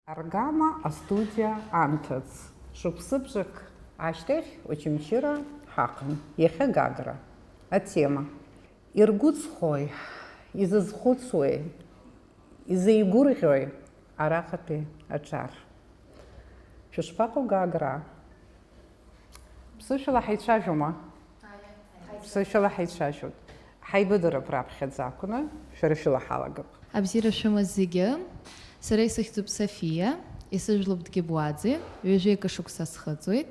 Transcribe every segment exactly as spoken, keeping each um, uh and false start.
Аргама астудиа анҭыҵ. Шықәсыбжак ашьҭахь Очамчыра ҳаҟан. Иахьа Гагра. Атема. Иргәыҵхои, изызхәыцуеи, изеигәырӷьои араҟатәи аҿар? Шәышԥаҟоу, Гагра? Ԥсышәала ҳаицәажәома? Ԥсышәала ҳаицәажәоит. Ҳаибыдароуп раԥхьаӡа акәны, шәара шәыла ҳалагап. Абзиара шәымаз зегьы. Сара исыхьӡуп Софиа, исыжәлоуп Дгьыбуаӡе, ҩажәеикы шықәса схыҵуеит.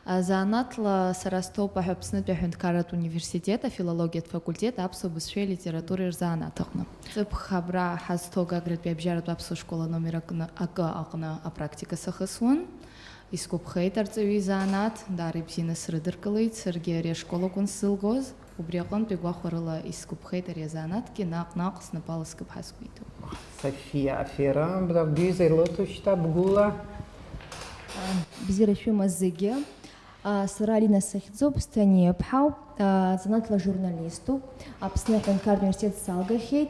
А, занааҭла сара стәоуп Аҳәаԥснытәи аҳәынҭқарратә университет афилологиатә факультет аԥсуа бызшәеи алитературеи рзанааҭ аҟны. Ҵыԥх абра ҳазҭоу Гагратәи абжьаратә аԥсуа школа номер акны, акы аҟны апрактика сахысуан. Исгәаԥхеит арҵаҩы изанааҭ, даара ибзианы срыдыркылеит, саргьы ари ашкол акәын сзылгоз, убри аҟынтәи гәахәарыла исгәаԥхеит ари азанааҭгьы, наҟ-наҟ снапала скыԥҳа сгәиҭо. Софиа, афера, бда-, бҩыза илыҭо шьҭа бгәыла. Бзиара шәымаз зегьы. А, сара Алина сахьӡуп, Сҭаниа ԥҳауп, а, занааҭла журналиступ, Аԥсны аҳәынҭқарратә университет салгахьеит.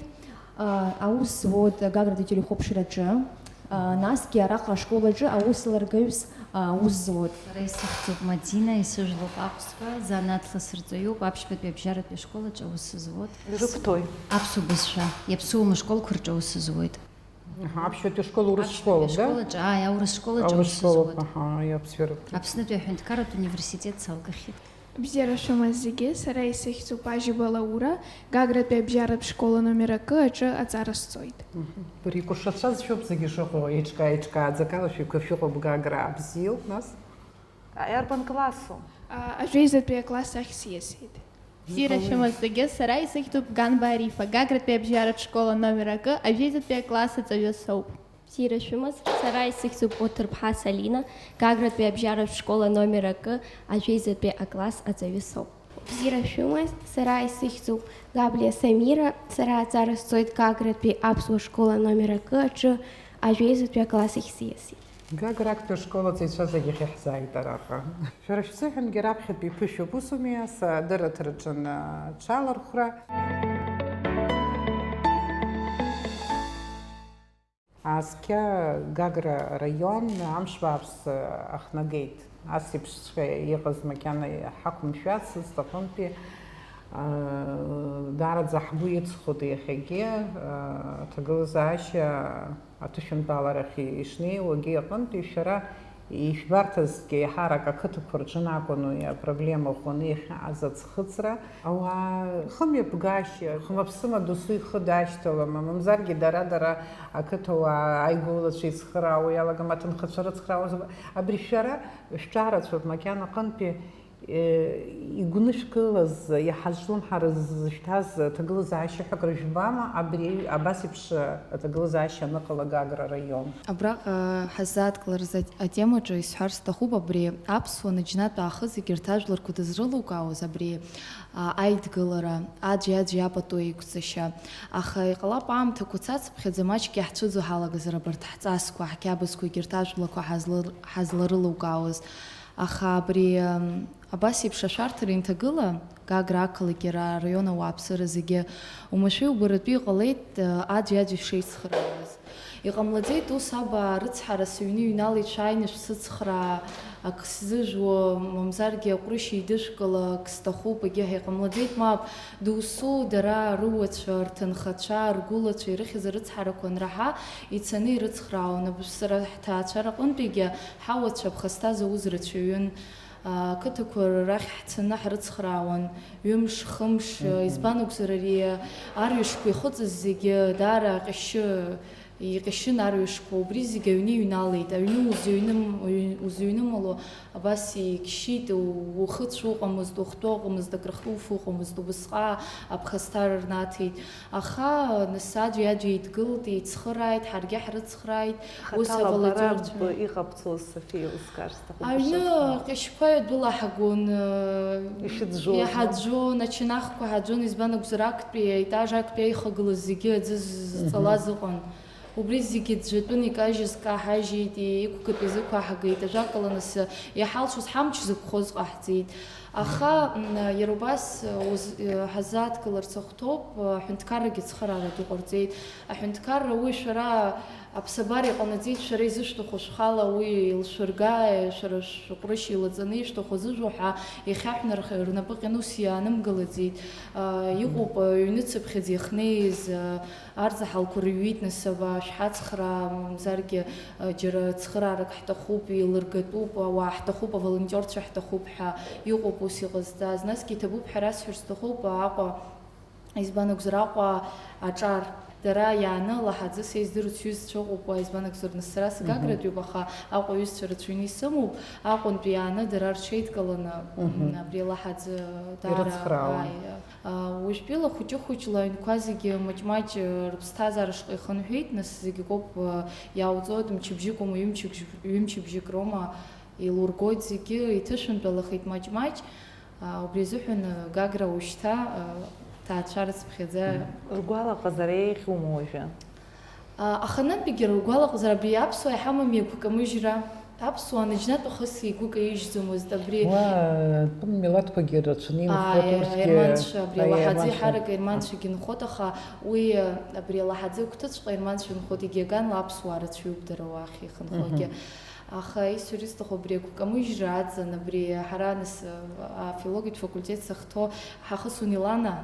А, аус зуоит Гагратәи ателехәаԥшраҿы, а, насгьы араҟа ашкол аҿы аус еилыргаҩыс, а, аус зуоит. Сара исыхьӡуп Мадина, исыжәлоуп аҟәсқәа, занааҭла сырҵаҩуп, аԥшьбатәи абжьаратәи ашкол аҿы аус зуоит. Ирыбҭои? Аԥсуа бызшәа, иаԥсуоу ашколқәа рҿы аус зуеит. Аҳа, аԥшьбатәи ашкол урыс школоуп, да? Аԥшьбатәи ашкол аҿы, ааи, аурыс школаҿ аурыс аус школоуп, зуеит. Аҳа, иаԥсшәароуп. Аԥснытәи аҳәынҭқарратә университет салгахьеит. Бзиара шәымаз зегьы, сара исыхьӡуп Ажьиба Лаура, Гагратәи абжьаратә школа номер акы аҿы аҵара сҵоит. Мгм. Бара икәашацәаз шәоуп зегьы шыҟоу, еиҿкаа-еиҿкааӡак ала шәықәшәыҟоуп Гагра, бзиоуп, нас? Иарбан классу? А, ажәеизатәи акласс ахь сиасит. Бзиара шәымаз зегьы, сара исыхьӡуп Ганба Арифа, Гагратәи абжьаратә школа номер акы, ажәеизатәи акласс аҵаҩы соуп. Бзиара шәымаз, сара исыхьӡуп Оҭырԥҳа Салина, Гагратәи абжьаратә школа номер акы, ажәеизатәи акласс аҵаҩы соуп. Бзиара шәымаз, сара исыхьӡуп Габлиа Самира, сара аҵара сҵоит Гагратәи аԥсуа школа номер акы аҿы, ажәеизатәи акласс ахь сиасит. Гагра актәи ашкол аҵаҩцәа зегьы ахьаҳзааит араҟа. Шәара шәзыҳәангьы раԥхьатәи ԥышәоуп, усуми, ас адырраҭараҿы аҽалархәра. Ааскьа Гагра араион амш бааԥс ахнагеит. Ас еиԥшҵәҟьа иҟаз макьана ҳақәымшәацызт аҟынтәи, аа, даараӡа ҳгәы иҵхоит иахьагьы, аа, аҭагылазаашьа аҭышәынтәаларахь ишнеиуагьы аҟынтәи шәара ишәбарҭазҭгьы еиҳарак ақыҭақәа рҿы акәын уи апроблема ӷәӷәаны иахьааз аӡхыҵра. Ауаа рхымҩаԥгашьа, хымаԥсыма досу ихы дашьҭалама, мамзаргьы дара-дара ақыҭауаа аигәылацәа ицхыраауа иалагама, аҭынхацәа рыцхраауа, абри шәара шәҿарацәоуп макьана аҟынтәи, э, игәнышәкылаз, иаҳа зҿлымҳара зышәҭаз аҭагылазаашьа ҳәа акры жәбама, абри абас еиԥш аҭагылазаашьа аныҟала Гагра араион? Абраҟа ҳаззааҭгыларыз атемаҿы исҳәар сҭахуп, абри аԥсуа наџьнатә аахыс егьырҭ ажәларқәа дызрылукаауаз абри, а, аидгылара, аӡәи-аӡәи апату еиқәҵашьа. Аха иҟалап аамҭақәа цацыԥхьаӡа маҷк иаҳцәыӡуа ҳалагазар абарҭ ҳҵасқәа, ҳқьабзқәа, егьырҭ ажәлақәа ҳазлар-, ҳазларылукаауаз. Аха абри, ам, абас еиԥш ашәарҭара инҭагыла, Гагра ақалақь, иара араион ауааԥсыра зегьы умашәа иубаратәы иҟалеит, а, аӡәи-аӡәи шеицхраауаз. Иҟамлаӡеит ус, абаа рыцҳара, сыҩны иҩналеит, шәааины шәсыцхраа, ак сзыжәуа, мамзаргьы аҟәрышь еидышәкыла, ак сҭахуп, егьи ҳәа иҟамлаӡеит, мап, досу дара рыуацәа, рҭынхацәа, ргәылацәа ирыхьыз арыцҳарақәа анраҳа, ицаны ирыцхраауан. Аб-, сара ҳҭаацәа рҟынтәигьы ҳауацәа аԥхасҭа зауз рацәаҩын. Ақыҭақәа рахь ҳцаны ҳрыцхраауан, ҩымш, хымш, мгм, избан акәзар, ари арҩашқәа ихыҵыз зегьы даара аҟьашьы, иҟьашьын арҩашқәа, убри зегьы аҩны иҩналеит, аҩны узыҩным-, узыҩнымало абас икьшьит, у-, ухыцә уҟамызт, ухәтәы ыҟамызт, акрыхуф уҟамызт, убысҟаа аԥхасҭа рнаҭеит. Аха нас аӡәи-аӡәи еидгылт, еицхырааит, ҳаргьы ҳрыцхрааит. Ус хаҭала бара аволонтиорцәа б-, иҟабҵоз, Софиа, узкар сҭахуп, аҩны ишәыцхраа. Ҟьашьқәа дәылаҳагон, э, ишәыӡәӡәоз, иҳаӡәӡәон, ачанахқәа ҳаӡәӡәон, избан акәзар, актәи аетаж, актәи аихагыла зегьы аӡы з-, мгм, зҵалаз ыҟан. Убри зегьы ӡәӡәатәын, икажьыз каҳажьит, иқәгатәыз ықәаҳгеит, ажәакала, нас, иҳалшоз ҳамч зықәхоз ҟаҳҵеит. Аха, м, иара убас, э, уз-, э, ҳазааҭгыларц ахәҭоуп, э, аҳәынҭқаррагьы ацхыраарагьы ҟарҵеит. Аҳәынҭқарра уи шәара Аԥсабара иҟанаҵеит, шәара изышәҭаху шәхала уи еилшәырга, шәара шәҟәрышь еилаҵаны ишәҭаху азыжәу ҳәа ихьаҳәны рх-, рнапы ҟьаны ус иаанымгалаӡеит. Иҟоуп, ҩныцыԥхьаӡа иахнеиз, арзаҳалқәа рыҩит, нас, ава, шәҳацхраа, мамзаргьы, џьара цхыраарак ҳҭахуп, еилыргатәуп, ауаа ҳҭахуп, аволонтиорцәа ҳҭахуп ҳәа иҟоуп ус иҟазҵаз. Насгьы иҭабуп ҳәа расҳәар сҭахуп, Аҟәа, избан акәзар, Аҟәа аҿар, дара иааны лаҳаӡы, са издыруеит, сҩызцәа ыҟоуп уа, избан акәзар, нас сара сгагратәиуп, аха Аҟәа ҩызцәа рацәаҩны исымоуп, Аҟәантәи иааны дара рҽеидкыланы, абри алаҳаӡы даара, ааи, уажәтәила хәыҷы-хәыҷла аҩнқәа зегьы маҷ-маҷ рыԥсҭазаара шҟа ихынҳәит, нас зегь акоуп, иаауҵоит, мчыбжьык ума, ҩымчыбжь-, ҩымчыбжьык роума, еилургоит зегьы, иҭышәынтәалахеит маҷ-маҷ. Убри азыҳәан Гагра ушьҭа ҭаацәара цыԥхьаӡа. Ргәалаҟазара еиӷьума уажәы? Аха нантәигьы ргәалаҟазар абри аԥсуаа иҳамам еиқәкамыжьра, аԥсуаа наџьнатә ахыс игәы каижьӡомызт абри. Уа, атәым милаҭқәагьы рацәаны инхоит. Ааи, урҭгьы, аерманцәа, абри алаҳаӡы аерманцәа. Еиҳарак аерманцәагьы нхоит, аха уи, абри алаҳаӡы агәҭыҵәҟьа аерманцәа нхоит, егьаган ла аԥсуаа рацәаҩуп дара уахь ихынхогьы. Мгм. Аха исҳәар исҭаху абри агәкамыжьра аҵан, абри ҳара нас, афилологиатә факультет сахьҭоу ҳахысуан Илана,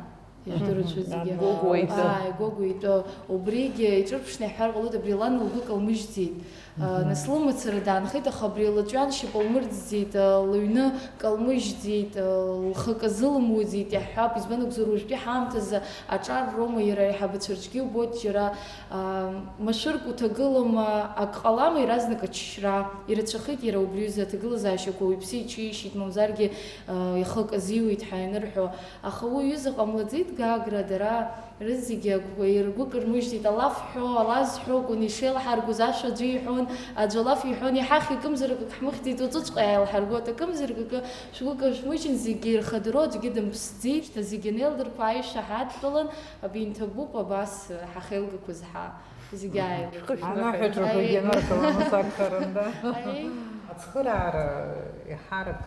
ижәдыруеит шәа зегьы. Гогәуа итәы. Ааи, Гогәуа итәы. Убригьы иҿырԥшны иаҳҳәар ҟалоит, абри Илана лгәы калмыжьӡеит. Нас лымацара даанхеит, аха абри лыҵәҩаншьап лмырӡӡеит, лыҩны калмыжьӡеит, лхы казы лымуӡеит, иаҳҳәап, избан акәзар, уажәтәи ҳаамҭазы аҿар роума иара аиҳабацәа рҿгьы убоит, џьара, аа, машәырк уҭагылама, ак ҟалама, иаразнак аччра, ирацәахеит иара убри аҩыза аҭагылазаашьақәа уаҩԥсы иҽишьит, мамзаргьы, аа, ихы казиуеит ҳәа ианырҳәо, аха уи аҩыза ҟамлаӡеит, Гагра, дара, рызегьы агәқәа иргәы кырмыжьӡеит, алаф ҳәо, ала зҳәо акәын ишеилҳаргоз, ашәа аӡәы иҳәон, аӡәы алаф иҳәон, иҳахь акымзарак ак ҳмыхьӡеит, уаҵәыҵәҟьа иааилҳаргоит, акымзарак акы шәгәы кышәмыжьын, зегьы ирхадыруа аӡәгьы дымԥсӡеит, шьҭа зегьы анеилдырқәа аишәа ҳадтәалан, абинҭ агәыԥ абас ҳахеилгақәаз ҳа. Зегьы ааилыҵит. Анаҳәаҿақәагьы аныркыланы сакәхарын, да? Аиеи. Ацхыраара еиҳарак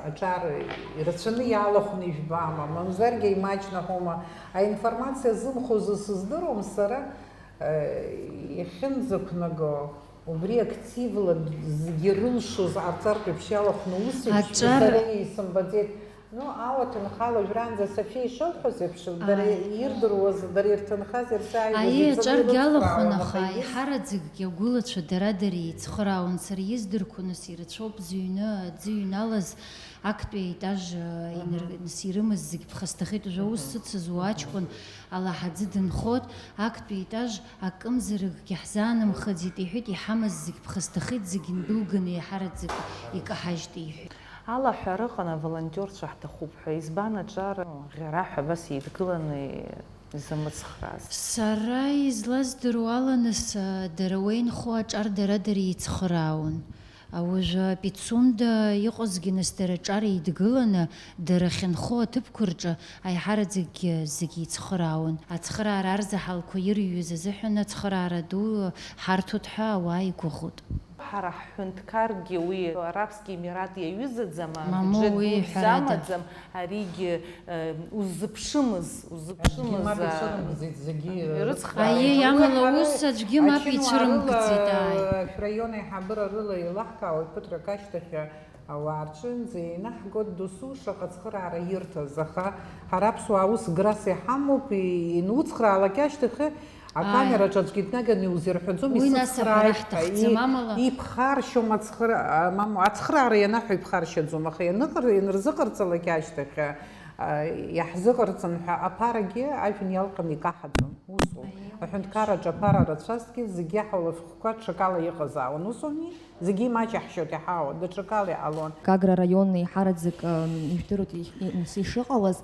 аҿар ирацәаны иалахәны ижәбама, мамзаргьы имаҷны ҳәоума? Аинформациа зымхоз сыздыруам сара, э, иахьынӡақәнаго, убри активла зегьы рылшоз аҵартә еиԥш иалахәны ус еиԥш аҿар сара исымбаӡеит. Ну, ауаҭынха уажәраанӡа Софиа ишылҳәоз еиԥш, дара ирдыруаз, дара ирҭынхаз ирзааигәаз Аиеи, иҵаны аҿаргьы алахәын, ирыцхраауан, аха аха егьыс еиҳараӡакгьы агәылацәа дара-дара еицхыраауан. Сара издырқәо, нас, ирацәоуп зыҩны аӡы иҩналаз, актәи аетаж, э, иныр-, нас, ирымаз зегь ԥхасҭахеит. Уажәы аус зыцыз уа аҷкәын алаҳаӡы дынхоит, актәи аетаж акымзаракгьы ҳзаанымхаӡеит, иҳәеит, иҳамаз зегь ԥхасҭахеит, зегь ндәылганы еиҳараӡак икаҳажьт, иҳәеит. Алаҳәара ыҟан аволонтиорцәа ҳҭахуп ҳәа, избан аҿар ӷьара ҳәа абас еидгыланы изамыцхрааз? Сара излаздыруа ала, нас, дара уа инхо аҿар дара-дара еицхыраауан. Уажәы Пицунда иҟазгьы, нас, дара аҿар еидгыланы, дара ахьынхо аҭыԥқәа рҿы аиҳараӡакгьы зегь еицхыраауан. Ацхыраара арзаҳалқәа ирыҩуаз азыҳәан ацхыраара ду ҳарҭоит ҳәа ауаа игәыӷуеит. Ҳара ҳҳәынҭқаргьы уи Арабски Емират иаҩызаӡам, Мамоу, абиуџьет уи дуӡӡа ҳәарада амаӡам, аригьы, э, уззыԥшымыз, уззыԥшымыз, Аӡәгьы мап а, ицәырымгӡеит, зегьы ирыцхраауеит. Аиеи, амала ус аӡәгьы мап ицәырымгӡеит, ааи. Ачынуаа рыла, шәраион аиҳабыра рыла илаҳкаауеит ԥыҭрак ашьҭахь ауаа рҿынӡа еинаҳгоит досу шаҟа цхыраара ирҭаз, аха ҳара аԥсуаа ус грас иҳамоуп, и-, инуцхраалак ашьҭахь, Акамераҿ аӡәгьы днаганы иузирҳәаӡом, уи нас аҳәара исыцхрааит ҳәа, ҳҭахӡам, и-, амала иԥхаршьом ацхыра-, а, мамоу, ацхыраара ианаҳәо иԥхаршьаӡом, аха ианыҟар-, ианырзыҟарҵалак ашьҭахь, а, иаҳзыҟарҵан ҳәа аԥарагьы ажәҩан иалҟьаны икаҳаӡом, усоуп. Аиеи, аҳәынҭқарраҿы аԥара рацәазҭгьы зегьы ҳауалафахәқәа ҽакала иҟазаауан, усоуми? Зегьы имаҷаҳшьоит, иҳауа, даҽакала иҟалон. Гагра араион еиҳараӡак, ы, ижәдыруеит иш-, и-, ишыҟалаз.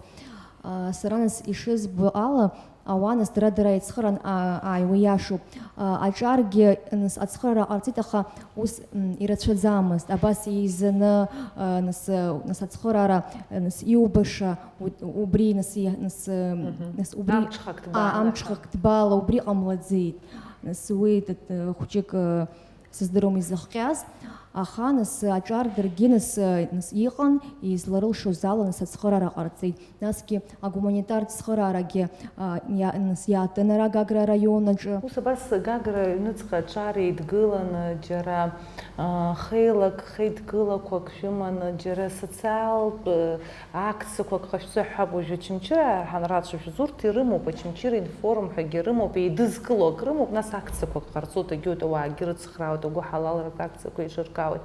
А, сара нас ишызбо ала, Ауаа нас дара-дара еицхыраан, аа, ааи, уи иашоуп. Аа, аҿаргьы, нас, ацхыраара ҟарҵеит, аха ус, м, ирацәаӡамызт. Абас еизаны, аа, нас, нас ацхыраара, нас, иубаша, у-, убри, нас, и-, нас, м, Мгм. нас, убри, Амҽхак аа, ҭбаала. Амҽхак ҭбаала, убри ҟамлаӡеит. Нас уи, т-, т-, хәҷык, э, Сыздыруам изыхҟьаз, аха нас аҿар даргьы нас, нас иҟан, изларылшоз ала нас ацхыраара ҟарҵеит. Насгьы агуманитартә цхыраарагьы, а, иа-, нас иаатын ара Гагра араион аҿы. Ус абас Гагра аҩныҵҟа аҿар еидгыланы, џьара, а, хеилак, хеидгылақәак шәыманы, џьара социалтә, э, акциақәак ҟашәҵа ҳәа уажәы Очамчыра ҳанрацәажәоз, урҭ ирымоуп, Очамчыра информ ҳәагьы рымоуп, еидызкыло ак рымоуп, нас акциақәак ҟарҵоит, егьоит, ауаагьы рыцхраауеит, агәыҳалалратә акциақәа еиҿыркаауеит.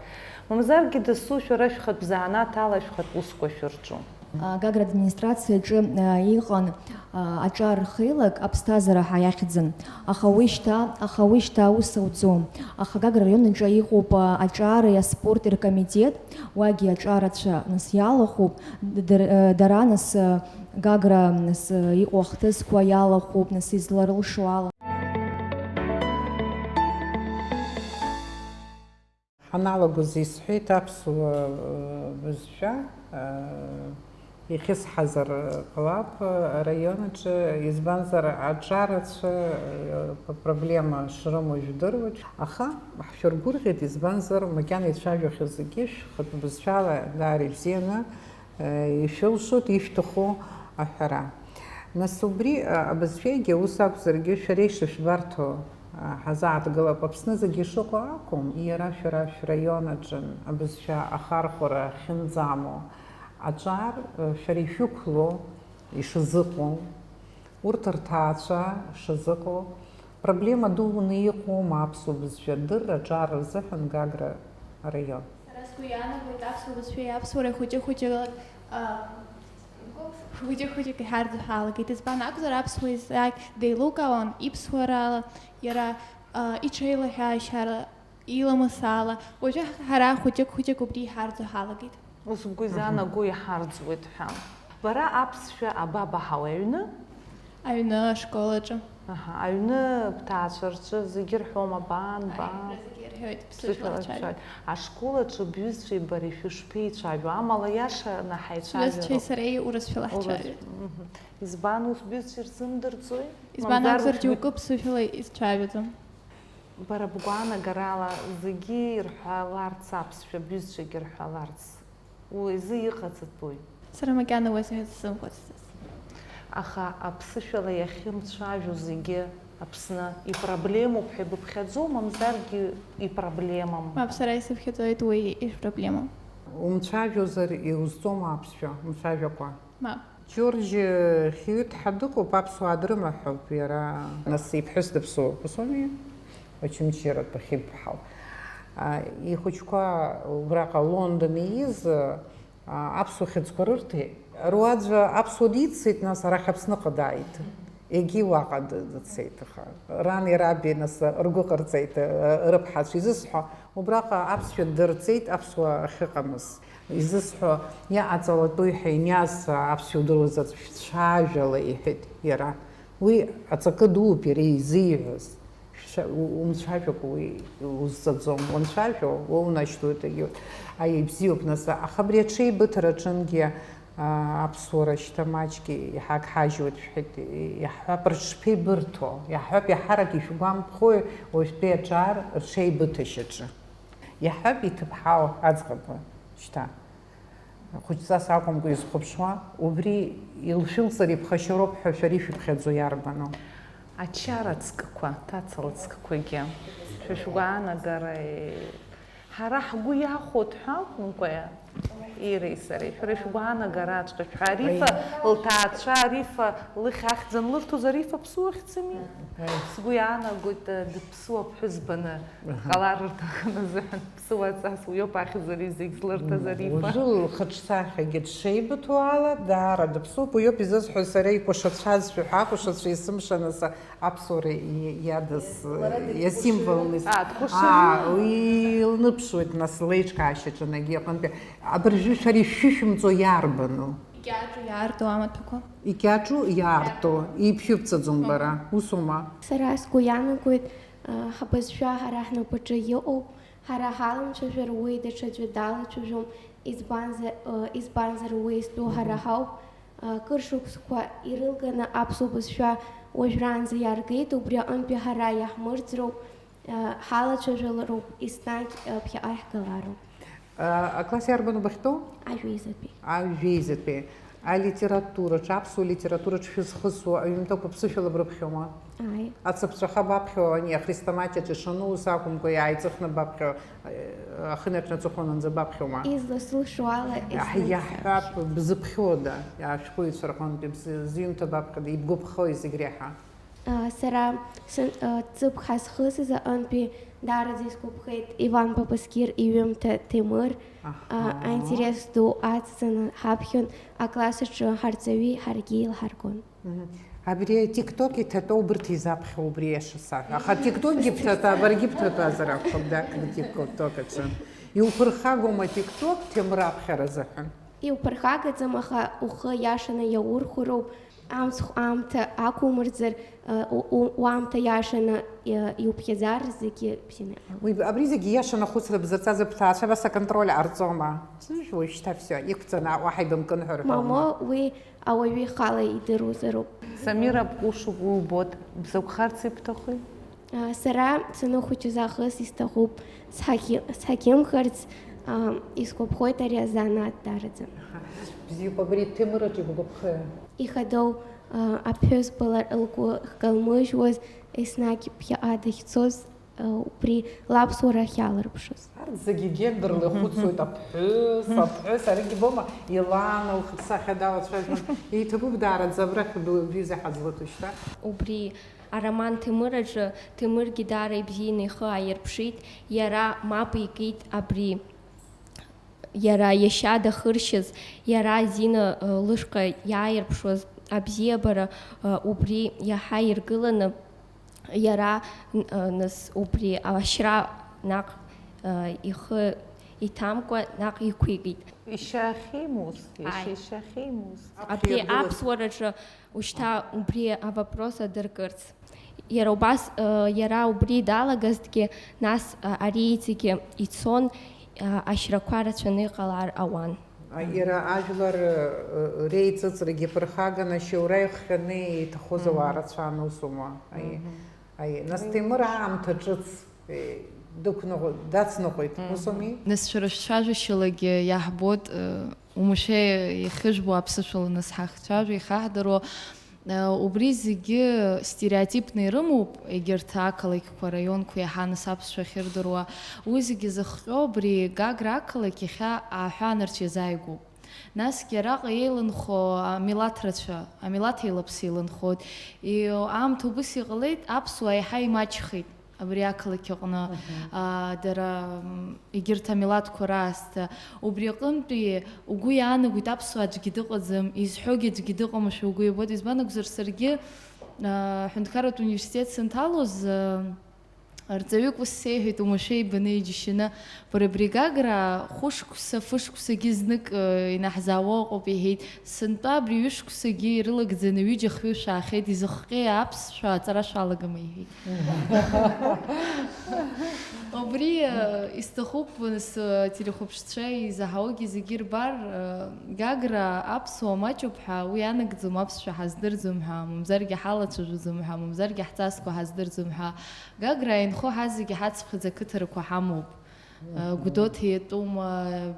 Мамзаргьы дасу шәара шәхатә заанаҭ ала шәхатә усқәа шәырҿу. А, Гагра администрациаҿы, а, иҟан, а, аҿар рхеилак аԥсҭазаара ҳәа иахьӡын. Аха уи шьҭа, аха уи шьҭа аус ауӡом. Аха Гагра араион аҿы иҟоуп, а, аҿари аспорти ркомитет, уагьы аҿарацәа нас иалахәуп, д-, дара, а, дара нас, а, Гагра нас, а, иҟоу ахҭысқәа иалахәуп, нас изларылшо ала. Ҳаналагоз исҳәеит аԥсуа, э, бызшәа, э, ихьысҳазар ҟалап, э, араион аҿы, избанзар, аҿарацәа, э, п-, проблема шрымоу жәдыруеит, аха ҳшәыргәырӷьеит, избанзар, макьана ицәажәахьоу зегьы шәхатә бызшәала даара ибзианы, э, ишәылшоит ишәҭаху аҳәара. Нас убри, э, абызшәагьы ус акәзаргьы, шәара ишышәбарҭоу, э, ҳазааҭгылап. Аԥсны зегьы ишыҟоу акәым, иара шәара шәраион аҿы абызшәа ахархәара ахьынӡамоу, аҿар, э, шәара ишәықәлоу, ишазыҟоу, урҭ рҭаацәа шазыҟоу, проблема дуны иҟоума аԥсуа бызшәа адырра аҿар рзыҳәан Гагра араион? Сара сгәы иаанагоит аԥсуа бызшәеи аԥсуареи хәыҷы-хәыҷыла, а, хәыҷы-хәыҷык иҳарӡуа ҳалагеит. Избан акәзар, аԥсуа езагь деилукаауан иԥсуарала, иара, а, иҽеилаҳәаашьара, иламысала. Уажәы ҳара хәыҷык-хәыҷык убри иҳарӡуа ҳалагеит. Ус бгәы изаанаго иҳарӡуеит ҳәа. Бара аԥсшәа абабаҳауеи аҩны? Аҩны ашкол аҿы. Аҳа, аҩны бҭаацәа рҿы зегьы рҳәома, бан, бан? Аиҳабра зегьы ирҳәоит, ԥсышәала ԥсышәала ҳцәажәоит. Ҳцәажәоит. Ашкол аҿы бҩызцәеи бареи шәышԥеицәажәо? Амала иашаны ҳаицәажәароуп. Сҩызцәеи сареи урысшәала ҳцәажәоит. Урыс-, мгм. Избан ус бҩызцәа ирзымдырӡои? Избан акәзар, џьоукы ԥсышәала изцәажәаӡом. Бара бгәаанагарала зегьы ирҳәаларц аԥсшәа, бҩызцәагьы рҳәаларц, уи изы иҟаҵатәуи? Сара макьана уи азыҳәа сзымхәыцӡац. Аха аԥсышәала иахьымцәажәо зегьы Аԥсны ипроблемоуп ҳәа ибыԥхьаӡоу, мамзаргьы ипроблемам? Мап, сара исыԥхьаӡоит уи ишпроблемам. Умцәажәозар иузҵома аԥсшәа, умцәажәакәа? Мап. Џьорџь хьҩы ҭҳа дыҟоуп, аԥсуаа дрымаҳәуп иара. Нас иԥҳәыс дыԥсуоуп, ус ауми? Очамчыратәы хьыбҳау. А, ихәыҷқәа убраҟа Лондон ииз, а, аԥсуа хьыӡқәа рырҭеит. Руаӡәы аԥсуа диццеит, нас арахь Аԥсныҟа дааит. Егьи уаҟа д-, дцеит, аха рани раби, нас, ргәы ҟарҵеит, а, рыԥҳацәа изысҳәо, убраҟа аԥсшәа дырҵеит, аԥсуа ахьыҟамыз. Изысҳәо, иаҟаҵалатәуи ҳәа иниаз аԥсшәа удыруаз аӡә шәцәажәала, иҳәеит иара. Уи аҵакы дууп иара изиҳәаз. Шәцәа-, у-, умцәажәакәа уи узҵаӡом. Уанцәажәо, уоунашьҭуеит, егьи. Аиеи, бзиоуп, нас, аха абри аҽеибыҭараҿынгьы, аа, аԥсуара шьҭа маҷк иҳагҳажьуеит шәҳәеит, иаҳҳәап, рыҽшԥеибырҭо, иаҳҳәап, иаҳарак ишәгәамԥхои уажәтәи аҿар рҽеибыҭашьаҿы? Иаҳҳәап, иҭыԥҳау аӡӷаб шьҭа. Хәыҷҵас акәымкәа изхәаԥшуа, убри илшәылҵар иԥхашьароуп ҳәа шәара ишәыԥхьаӡо иарбану? Ачара ҵкқәа, ҭацала ҵкқәагьы, шәа шәгәаанагареи, ҳара ҳгәы иахәоит ҳәа акәымкәа, иареи сареи, шәара шәгәаанагараҵәҟьа, шәа Арифа лҭаацәа, Арифа лыхь ахьӡ анлырҭоз, Арифа ԥсуа хьӡыми? Аи. Сгәы иаанагоит, дыԥсуа ԥҳәызбаны дҟалар рҭахын азыҳәан. Ԥсуаҵас уиоуп ахьӡ ари зегь злырҭаз Арифа. Уажәы лхаҿсахьагьы дшеибыҭоу ала, даара дыԥсуп. Уиоуп изысҳәо сара икәашацәазшәа ҳәа, акәашацәа есымша нас аԥсуара и-, иадыз, лара дыкәашоит. Иасимволны. А, дкәашоит. Аа, уи илныԥшуеит нас леиҿкаашьаҿы, егьи аҟынтәи. Абыржәы шәара ишәышәымҵо иарбану? Икьаҿу иаарту амаҭәақәа. Икьаҿу иаарту, иԥшьыбҵаӡом бара, усума? Сара сгәы иаанагоит, а, ҳабызшәа ҳара ҳнапаҿы иҟоуп. Ҳара ҳаламцәажәар уи даҽаӡәы далацәажәом, избанзар, ы, избанзар уи зтәу ҳара ҳауп. Ы, кыр шықәсқәа ирылганы аԥсуа бызшәа уажәраанӡа иааргеит, убри аҟынтәи ҳара иаҳмырӡроуп. Ҳалацәажәалароуп, еснагь ԥхьаҟа иаҳгалароуп. Акласс иарбану бахьтәоу? Ажәеизатәи. Ажәеизатәи. Алитератураҿы, аԥсуа литератураҿы шәызхысуа аҩымҭақәа ԥсышәала брыԥхьома? Ааи. Ацыԥҵәаха баԥхьо, ани ахрестоматиаҿы ишану, ус акәымкәа, иааиҵыхны бабхьо, ахынатә ҿнацәа хәлананӡа баԥхьома? Изласылшо ала, еснагь Иаҳҳәап, бзыԥхьода, ашәҟәыҩҩцәа рҟынтәи бзы-, зҩымҭа баԥхьода, ибгәаԥхои зегь реиҳа? Сара ҵыԥх ҳазхысыз аҟынтәи даараӡа исгәаԥхеит Иван Папаскир иҩымҭа Ҭемыр. Аинтерес ду ацҵаны ҳаԥхьон, акласс аҿы ҳарҵаҩи ҳаргьы еилҳаргон. Абри атикток иҭатәоу убырҭ изаԥхьо убри иашасаҳәа. Аха атиктокгьы бҭатәа, баргьы бҭатәазар акәхап, дак, атикток аҿы. Иуԥырхагоума атикток Ҭемыр аԥхьара азыҳәан? Иуԥырхагаӡам, аха ухы иашаны иаурхәароуп. Амцхә аамҭа ақәумырӡыр, уаамҭа иашаны иуԥхьаӡар, зегьы бзианы иҟалоит. Уи, абри зегьы иашан ахәыцра бзаҵаз бҭаацәа абас аконтроль ҟарҵома? Уажәшьҭа всё, иқәҵаны уаҳа ибымкын ҳәа рҳәома? Мамоу, уи ауаҩы ихала идыруазароуп. Самира бҟәышуп, уи убоит, бзакәхарц ибҭахи? Сара саныхәыҷыз аахыс исҭахуп сҳақьымхарц, исгәаԥхоит ари азанааҭ даараӡа. Бзиоуп, абри Ҭемыр аҿы ибгәаԥхеи? Ихадоу аԥҳәызба лара лгәы хкалмыжьуаз, еснагь ԥхьаҟа дахьцоз, убри лаԥсуара ахьалырԥшыз. Арҭ зегьы гендерла ихәыцуеит, аԥҳәыс, аԥҳәыс, аригьы бома, илану лхаҿсахьа далацәажәон. Иҭабуп даараӡа абрахь бҩыза ҳазлыҭо шьҭа. Убри ароман Ҭемыр аҿы Ҭемыргьы даара ибзианы ихы ааирԥшит, иара мап икит абри. Иара иашьа дахыршьыз, иара Зина лышҟа иааирԥшуаз абзиабара убри иаҳа иргыланы, иара нас убри ашьра наҟ ихы иҭамкәа наҟ иқәикит. Ишьа ахьимуз, иашьа Ааи. ишьа ахьимуз. Абри Аԥхьа иргылаз. аԥсуараҿы ушьҭа убри авопрос адыркырц. Иара убас, э, иара убри далагазҭгьы, нас, э, ари иҵегьы ицон, э, ашьрақәа рацәаны иҟалар ауан. Иара ажәлар, э, реиҵыҵрагьы ԥырхаганы ашьоура ихҟьаны иҭахоз Мгм. ауаа рацәан, усума? Аи, Мгм. аи. Нас Уи Ҭемыр ус. аамҭа ҿыц, э, дықәныҟәо-, дацныҟәеит, Мгм. усуми? Нас шәара шәцәажәашьалагьы иаҳбоит, э, Умушәа ихьыжәбо аԥсышәала нас ҳахцәажәо, ихаҳдыруа, э, убри зегьы стереотипны ирымоуп, егьырҭ ақалақьқәа, араионқәа иаҳа нас аԥсшәа ахьырдыруа. Уи зегьы зыхҟьо абри Гагра ақалақь иахьа ааҳәа анарцә иазааигәоуп. Насгьы араҟа еиланхо амилаҭ рацәа, амилаҭ еилаԥса еиланхоит. И-, аамҭа убыс иҟалеит, аԥсуаа еиҳа имаҷхеит. Абри ақалақь аҟны, Мгм. аа, дара, м, егьырҭ амилаҭқәа раасҭа. Убри аҟынтәи угәы иаанагоит, аԥсуаа аӡәгьы дыҟаӡам, изҳәогьы аӡәгьы дыҟамашәа угәы иабоит. Избан акәзар, саргьы, аа, аҳәынҭқарратә университет санҭалоз, аа, рҵаҩык ус сеиҳәеит, умашәа ибаны иџьашьаны, бара абри Гагра хәышықәса, фышықәсагьы знык, э, инаҳзаауа ыҟоуп, иҳәеит. Сынтәа абри ҩышықәсагьы ирылагӡаны ҩыџьа-хҩы шәаахьеит, изыхҟьеи аԥсшәа аҵара шәалагама, иҳәеит. Убри, э, исҭахуп, нас, э, телехәаԥшцәа изаҳаугьы зегьы ирбар, э, Гагра аԥсуа маҷуп ҳәа уи анагӡом, аԥсшәа ҳаздырӡом ҳәа, мамзаргьы ҳалацәажәаӡом ҳәа, мамзаргьы ҳҵасқәа ҳаздырӡом ҳәа. Гагра инхо ҳазегьы ҳацԥхьаӡа қыҭарақәа ҳамоуп. Гәдоуҭа иатәума,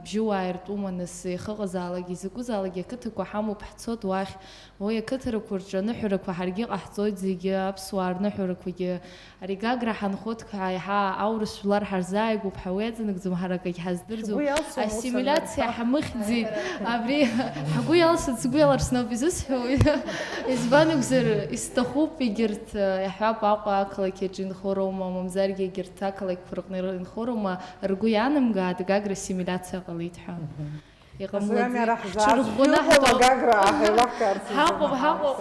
Бжьыуаа иртәума, нас иахьыҟазаалак, изакәызаалак ақыҭақәа ҳамоуп, ҳцоит уахь. Уи ақыҭарақәа рҿы аныҳәарақәа ҳаргьы ҟаҳҵоит зегьы, аԥсуаа рныҳәарақәагьы. Ари Гагра ҳанхоит ҳәа еиҳа аурыс жәлар ҳарзааигәоуп ҳәа уи аҵанакӡом, ҳара акагь ҳаздырӡом. Шәгәы иалсуама ус Ассимилиациа анырҳәа? Ҳамыхьӡеит. Абри ҳгәы иалсырц, сгәы иалырсноуп изысҳәо. Избан акәзар, исҭахуп егьырҭ, иаҳҳәап, Аҟәа ақалақь аҿы инхо роума, мамзаргьы егьырҭ ақалақьқәа рҟны инхо роума, ргәы иаанамгааит, Гагра ассимилиациа ҟалеит ҳәа. Мгм. Иҟамлаӡеит. Ҳҽырӷәӷәаны ҳаҟоуп. Гагра ҳаилаҳкаарц. Ҳаҟоуп, ҳаҟоуп.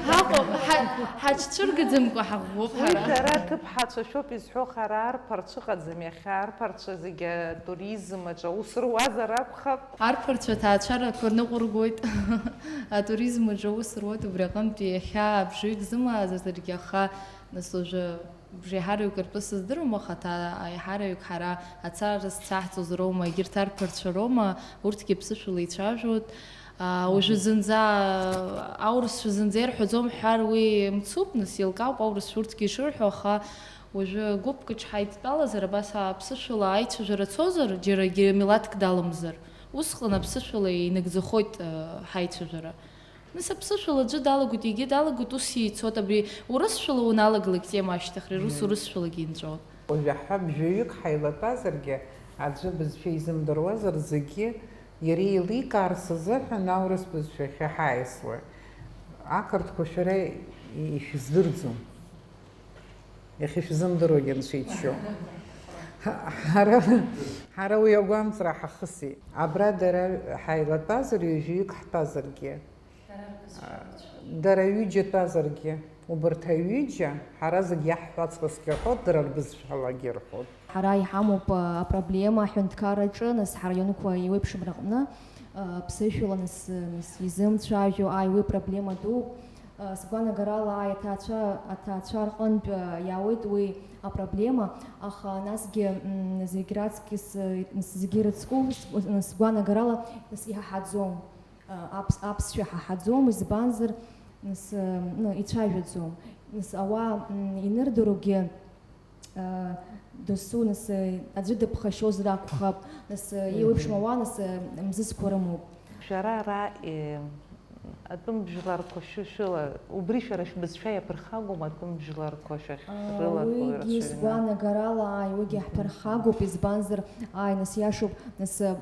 Ҳаҟоуп, ҳа-, ҳаҽцәыргаӡамкәа ҳаӷәӷәоуп ҳара. Уи шәара ҭыԥҳацәа шәоуп изҳәо, хара арԥарцәа ыҟаӡам иахьа, арԥарцәа зегьы атуризм аҿы аус руазар акәхап. Арԥарцәа аҭаацәарақәа ныҟәыргоит, атуризм аҿы аус руеит, убри аҟынтәи иахьа абжаҩык зымааӡазаргьы, аха нас уажәы бжеиҳараҩык ртәы сыздыруам, аха аҭа-, аиҳараҩык ҳара ацара зцаҳҵоз роума, егьырҭ арԥарцәа роума, урҭгьы ԥсышәала ицәажәоит. Аа, уажәы зынӡа, аурысшәа зынӡа ирҳәаӡом ҳҳәар, уи мцуп, нас, еилкаауп аурысшәа урҭгьы ишырҳәо, аха Уажәы гәыԥк ҽҳаидтәалазар, абас аԥсышәала аицәажәара цозар, џьарагьы милаҭк даламзар, усҟан аԥсышәала инагӡахоит, э, ҳаицәажәара. Нас аԥсышәала аӡәы далагоит, егьи далагоит, ус еицәоуп, абри урысшәала уналагалак тема ашьҭахь, рус Мм. урысшәалагьы инҵәоит. Уажәы ҳҳәап, жәаҩык ҳаилатәазаргьы, аӡәы бызшәа изымдыруазар, зегьы иара еиликаарц азыҳәан аурыс бызшәахьы ҳаиасуеит. Ақырҭқәа шәара ишәыздырӡом. Иахьышәзымдыруагьы анцәа иччо. Ҳара, ҳара уи агәамҵра ҳахысит. Абра дара ҳаилатәазар, ҩажәаҩык ҳтәазаргьы, дара ҩыџьа тәазаргьы, убарҭ аҩыџьа ҳара зегь иаҳҳәаҵәҟьазгьы рҳәоит, дара рбызшәалагьы рҳәоит. Ҳара иҳамоуп, а, апроблема аҳәынҭқарраҿы, нас, ҳараионқәа еиуеиԥшым рҟны, а, ԥсышәала, нас, нас изымцәажәо, ааи, уи проблема дууп. А, сгәанагарала, ааи, аҭаацәа, аҭаацәа рҟынтә, а, иаауеит уи апроблема, аха насгьы, м, зегь раҵкыс, а, нас зегьы ирыцку, с-, нас, сгәанагарала, нас иҳаҳаӡом. А, аԥс-, аԥсшәа ҳаҳаӡом, избанзар, нас, а, ну, ицәажәаӡом. Нас ауаа, м, инырдыругьы, а, досу, нас, а, аӡәы дыԥхашьозар акәхап, нас, а, Мгм. еиуеиԥшым ауаа, нас, а, мзызқәа рымоуп. Шәара ара, е, атәым бжьларқәа шәы-, шәыла, убри шәара шәбызшәа иаԥырхагоума атәым бжьларқәа шәахь А, рылахәу уигьы рацәаҩны? Сгәанагарала, ааи, уигьы Мгм. ҳԥырхагоуп, избанзар, ааи, нас иашоуп, нас, а,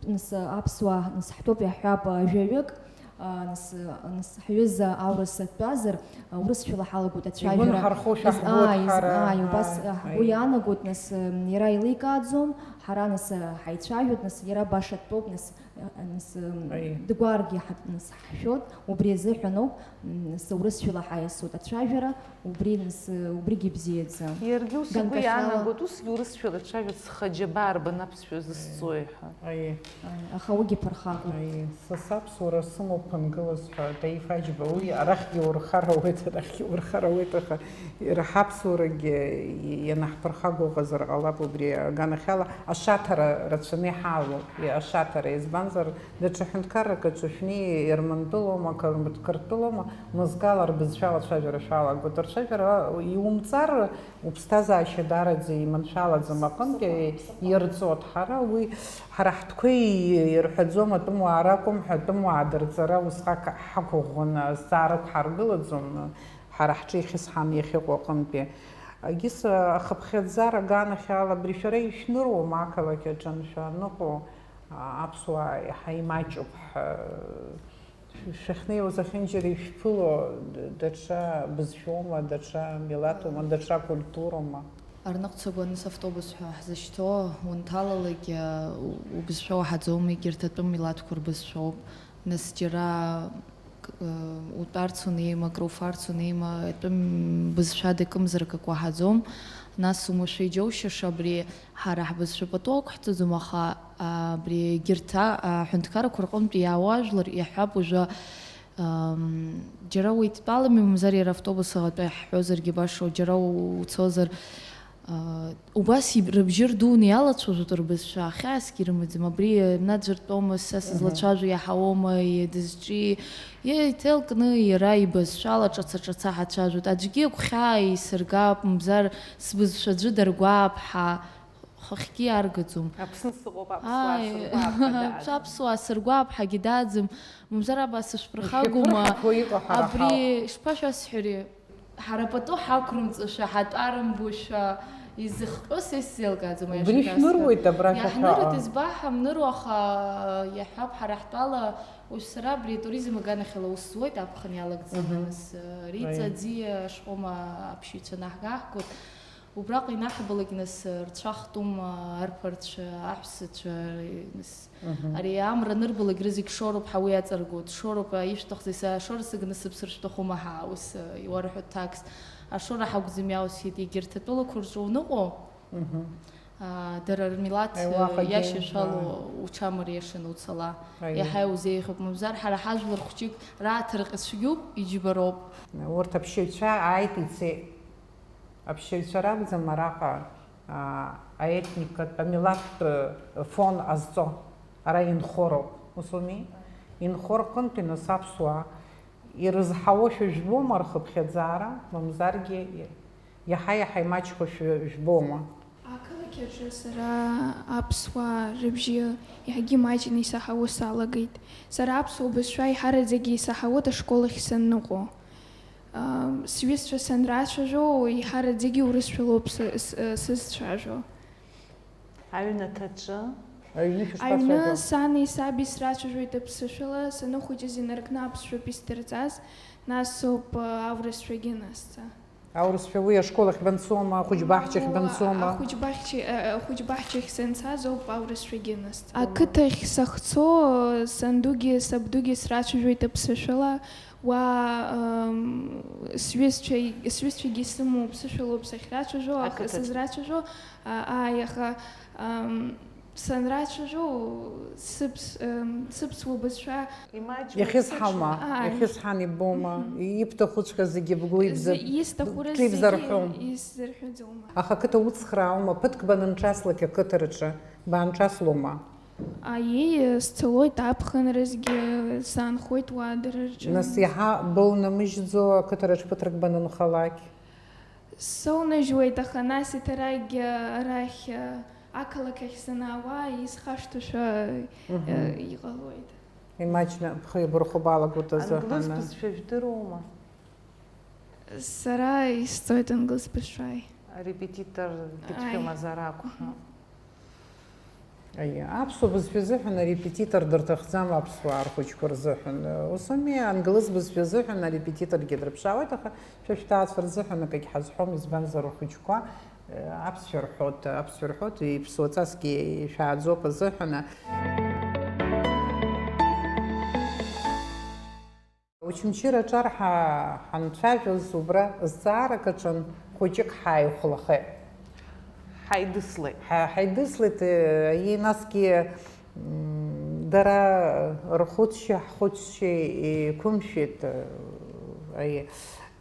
нас, а, аԥсуаа, нас ҳтәоуп иаҳҳәап, а, жәаҩык, а, нас, а, нас ҳҩыза аурыс дтәазар, а, урысшәала ҳалагоит ацәажәара. Игәы нҳархошәа Из-, ҳбоит ааи, из-, ҳара, ааи, убас, ааи, а, ҳгәы ааи. иаанагоит, нас, м, иара еиликааӡом, ҳара, нас, а, ҳаицәажәоит, нас, иара баша дтәоуп, нас, а, нас, м, Аиеи. дгәаргьы ҳа-, нас, ҳшәоит, убри азыҳәан ауп, м, нас, урысшәала ҳаиасуеит ацәажәара, убри, нас, убригьы ибзиаӡам. Иаргьы ус игәы Ганкахьала иаанагоит, усгьы урысшәала дцәажәоит, схаџьабаа рбан аԥсшәа зысҵои ҳәа. Аиеи. Аиеи, аха уигьы ԥырхагоуп. Аиеи, са саԥсуара сымоуп ԥынгылас ҳәа, Таиф Аџьба, уи арахьгьы урхар ауеит, арахьгьы урхар ауеит, аха иара ҳаԥсуарагьы ианаҳԥырхаго ыҟазар ҟалап, убри аганахьала ашаҭара рацәаны иҳалоуп, ашаҭара, избанзар, даҽа ҳәынҭқаррак аҿы шәнеи, Ермантәылоума, Қырмыт-, Қырҭтәылоума, мызкала рбызшәала ацәажәара шәалагоит. Рцәажәара иумҵар, уԥсҭазаашьа даараӡа иманшәалаӡам аҟынтәи ирҵоит. Ҳара уи, ҳара ҳтәқәеи ирҳәаӡом, атәымуаа ракәым ҳәа, атәымуаа дырҵара усҟак ҳақәыӷәӷәаны азҵаарақәа ҳаргылаӡом, ҳара ҳҿы ихьысҳан иахьыҟоу аҟынтәи. Егьыс ахыԥхьаӡара аганахьала абри шәара ишәныруам ақалақь аҿы аншәаныҟәо, аԥсуаа иаҳа имаҷуп ҳәа. Шәахьнеиуа зехьынџьара ишәԥыло д-, даҽа бызшәоума, даҽа милаҭума, даҽа культуроума? Арныҟ цагәаныс автобус ҳәа ҳзышьҭоу унҭалалак, у-, убызшәа уаҳаӡом, егьырҭ атәым милаҭқәа рбызшәоуп. Нас џьара, к-, утәарц унеима, акруфарц унеима, атәым бызшәа дакымзарак ак уаҳаӡом. Нас умашәа иџьоушьаша абри Ҳара ҳбызшәа пату ақәҳҵаӡом, аха, а, абри егьырҭ, а, аҳәынҭқаррақәа рҟынтә иаауа ажәлар иаҳҳәап уажәы, ам, џьара уеидтәалами, мамзар иара автобус аҟатәи ҳҳәозаргьы башоу, џьара у-, уцозар, а, убас иб-, рыбжьы рдуны иалацәажәоит рбызшәа, хьаасгьы ирымаӡам, абри, а, наӡәыртәомызт, са сызлацәажәо иаҳауоума, и-, дызҿи, еиҭеилкны иара ибызшәала ҿаца-ҿаца ҳацәажәоит, аӡәгьы агәхьаа исыргап, мамзар сбызшәа аӡәы даргәаап ҳәа. Хыхьгьы иаргаӡом. Аԥсны сыҟоуп, аԥсуаа Ааи, сыргәаап ҳәа дааӡам. Аԥсуаа сыргәаап ҳәагьы дааӡам. Мамзар абас ишәԥырхагоума? Ишәаԥырхагоу иҟоу ҳара Абри ҳауп. Шԥашәасҳәари? Ҳара пату ҳақәрымҵошәа, ҳатәарымбошәа, изыхҟьо са исзеилкааӡом, аиаша Убри шәасҳәап. Шәныруеит абра шәахьаҟа. Иаҳнырит, избаҳәа, мныруа, аха иаҳҳәап, ҳара ҳтәала, уажә сара абри атуризм аганахьала аус зуеит, аԥхын иалагӡаны, Мгм. нас, Риҵа Аиеи. Аӡиа ашкома аԥшьаҩцәа наҳгаҳгоит. Убраҟа инаҳбалак, нас, рцәа хтәума, арԥарцәа, аҳәсацәа, нас, Мгм. Ари амра анырбалак, рызегь шоруп ҳәа уи аҵаргәоуп. Шоруп, а, ишәҭахузеи, са ашора сыгны сыԥсыр шәҭахума ҳәа ус, а, иуарҳәо такс. Ашора ҳакәӡам иаусхьеит, егьырҭ атәылақәа рҿы уныҟәо, Мгм. а, дара рмилаҭ, Аи, уаҟагьы, иашьашәало а. Уҽамариашаны уцала. Аиеи. Иаҳа иузеиӷьуп, мамзар ҳара ҳажәлар хәҷык рааҭырҟьа цәгьоуп, иџьбароуп. Урҭ аԥшьаҩцәа ааит, ицеит. Аԥшьаҩцәа ракәӡам араҟа, аа, аетникатә, амилаҭтә фон ҟазҵо, ара инхо роуп, ус ауми? Инхо рҟынтәи нас аԥсуаа ирызҳауашәа жәбома рхыԥхьаӡара, мамзаргьы и-, Иаҳа-иаҳа имаҷхошәа жәбома? Ақалақь аҿы сара аԥсуаа рыбжьы иаҳагьы имаҷны исаҳауа салагеит. Сара аԥсуа бызшәа еиҳараӡагьы исаҳауеит ашкол ахь санныҟәо. Сҩызцәа санрацәажәо, еиҳараӡагьы урысшәалоуп сызцәажәо. Аҩнаҭаҿы? Аҩны шәышԥацәажәо? Сани саби срацәажәоит аԥсышәала, саныхәыҷыз инаркны аԥсшәоуп исдырҵаз, нас соуп аурысшәагьы анысҵа. Аурысшәа уи ашкол ахь банцома, ахәыҷбаҳчахь банцома? Ахәыҷбаҳчахь санцаз ауп аурысшәагьы анысҵа. Ақыҭахь сахьцо, сандугьы сабдугьы срацәажәоит аԥсышәала, уа сҩызцәагьы сымоуп, сышәалоуп сахьрацәажәо, сызрацәажәо, ааи, аха Санрацәажәо, сыԥсуа бызшәа. Иахьысҳаума, иахьысҳан иббома, ибҭахуҵәҟьа зегьы бгәы ибзарҳәом. Исҭаху рызегьы исзырҳәаӡом. Аха ақыҭа уцхрааума, ԥыҭк банынҿаслак ақыҭараҿы, баанҿаслома? Аиеи, сцалоит аԥхынразгьы, саанхоит уа дара рҿы. Нас иаҳа боунамыжьӡо ақыҭараҿ ԥыҭрак банынхалак? Соунажьуеит, аха нас иҭаракгьы арахь, ақалақь ахь санаауа, исхашҭушәа иҟалоит. Имаҷны бхы иабырхәо балагоит азыҳәан. Англыз бызшәа жәдыруама? Сара исҵоит англыз бызшәа. Арепетитор дыцәшәымазар акәхап. Аиеи, аԥсуа бызшәа азыҳәан арепетитор дырҭахӡам аԥсуаа рхәыҷқәа рзыҳәан. Ус ами, англыз бызшәа азыҳәан арепетиторгьы дрыԥшаауеит, аха шәа шәҭаацәа рзыҳәан акагь ҳазҳәом, избанзар рхәыҷқәа, э, аԥсшәа рҳәоит, аԥсшәа рҳәоит, иԥсуаҵасгьы ишәааӡоуп азыҳәан. Очамчыра аҿар ҳа-, ҳанцәажәоз убра зҵаарак аҿын хәыҷык ҳааихәлахеит. Ҳаидыслеит. Ҳа-, ҳаидыслеит, э, и насгьы, м, дара рхәыцшьа ҳхәыцшьа еиқәымшәеит, э, аи,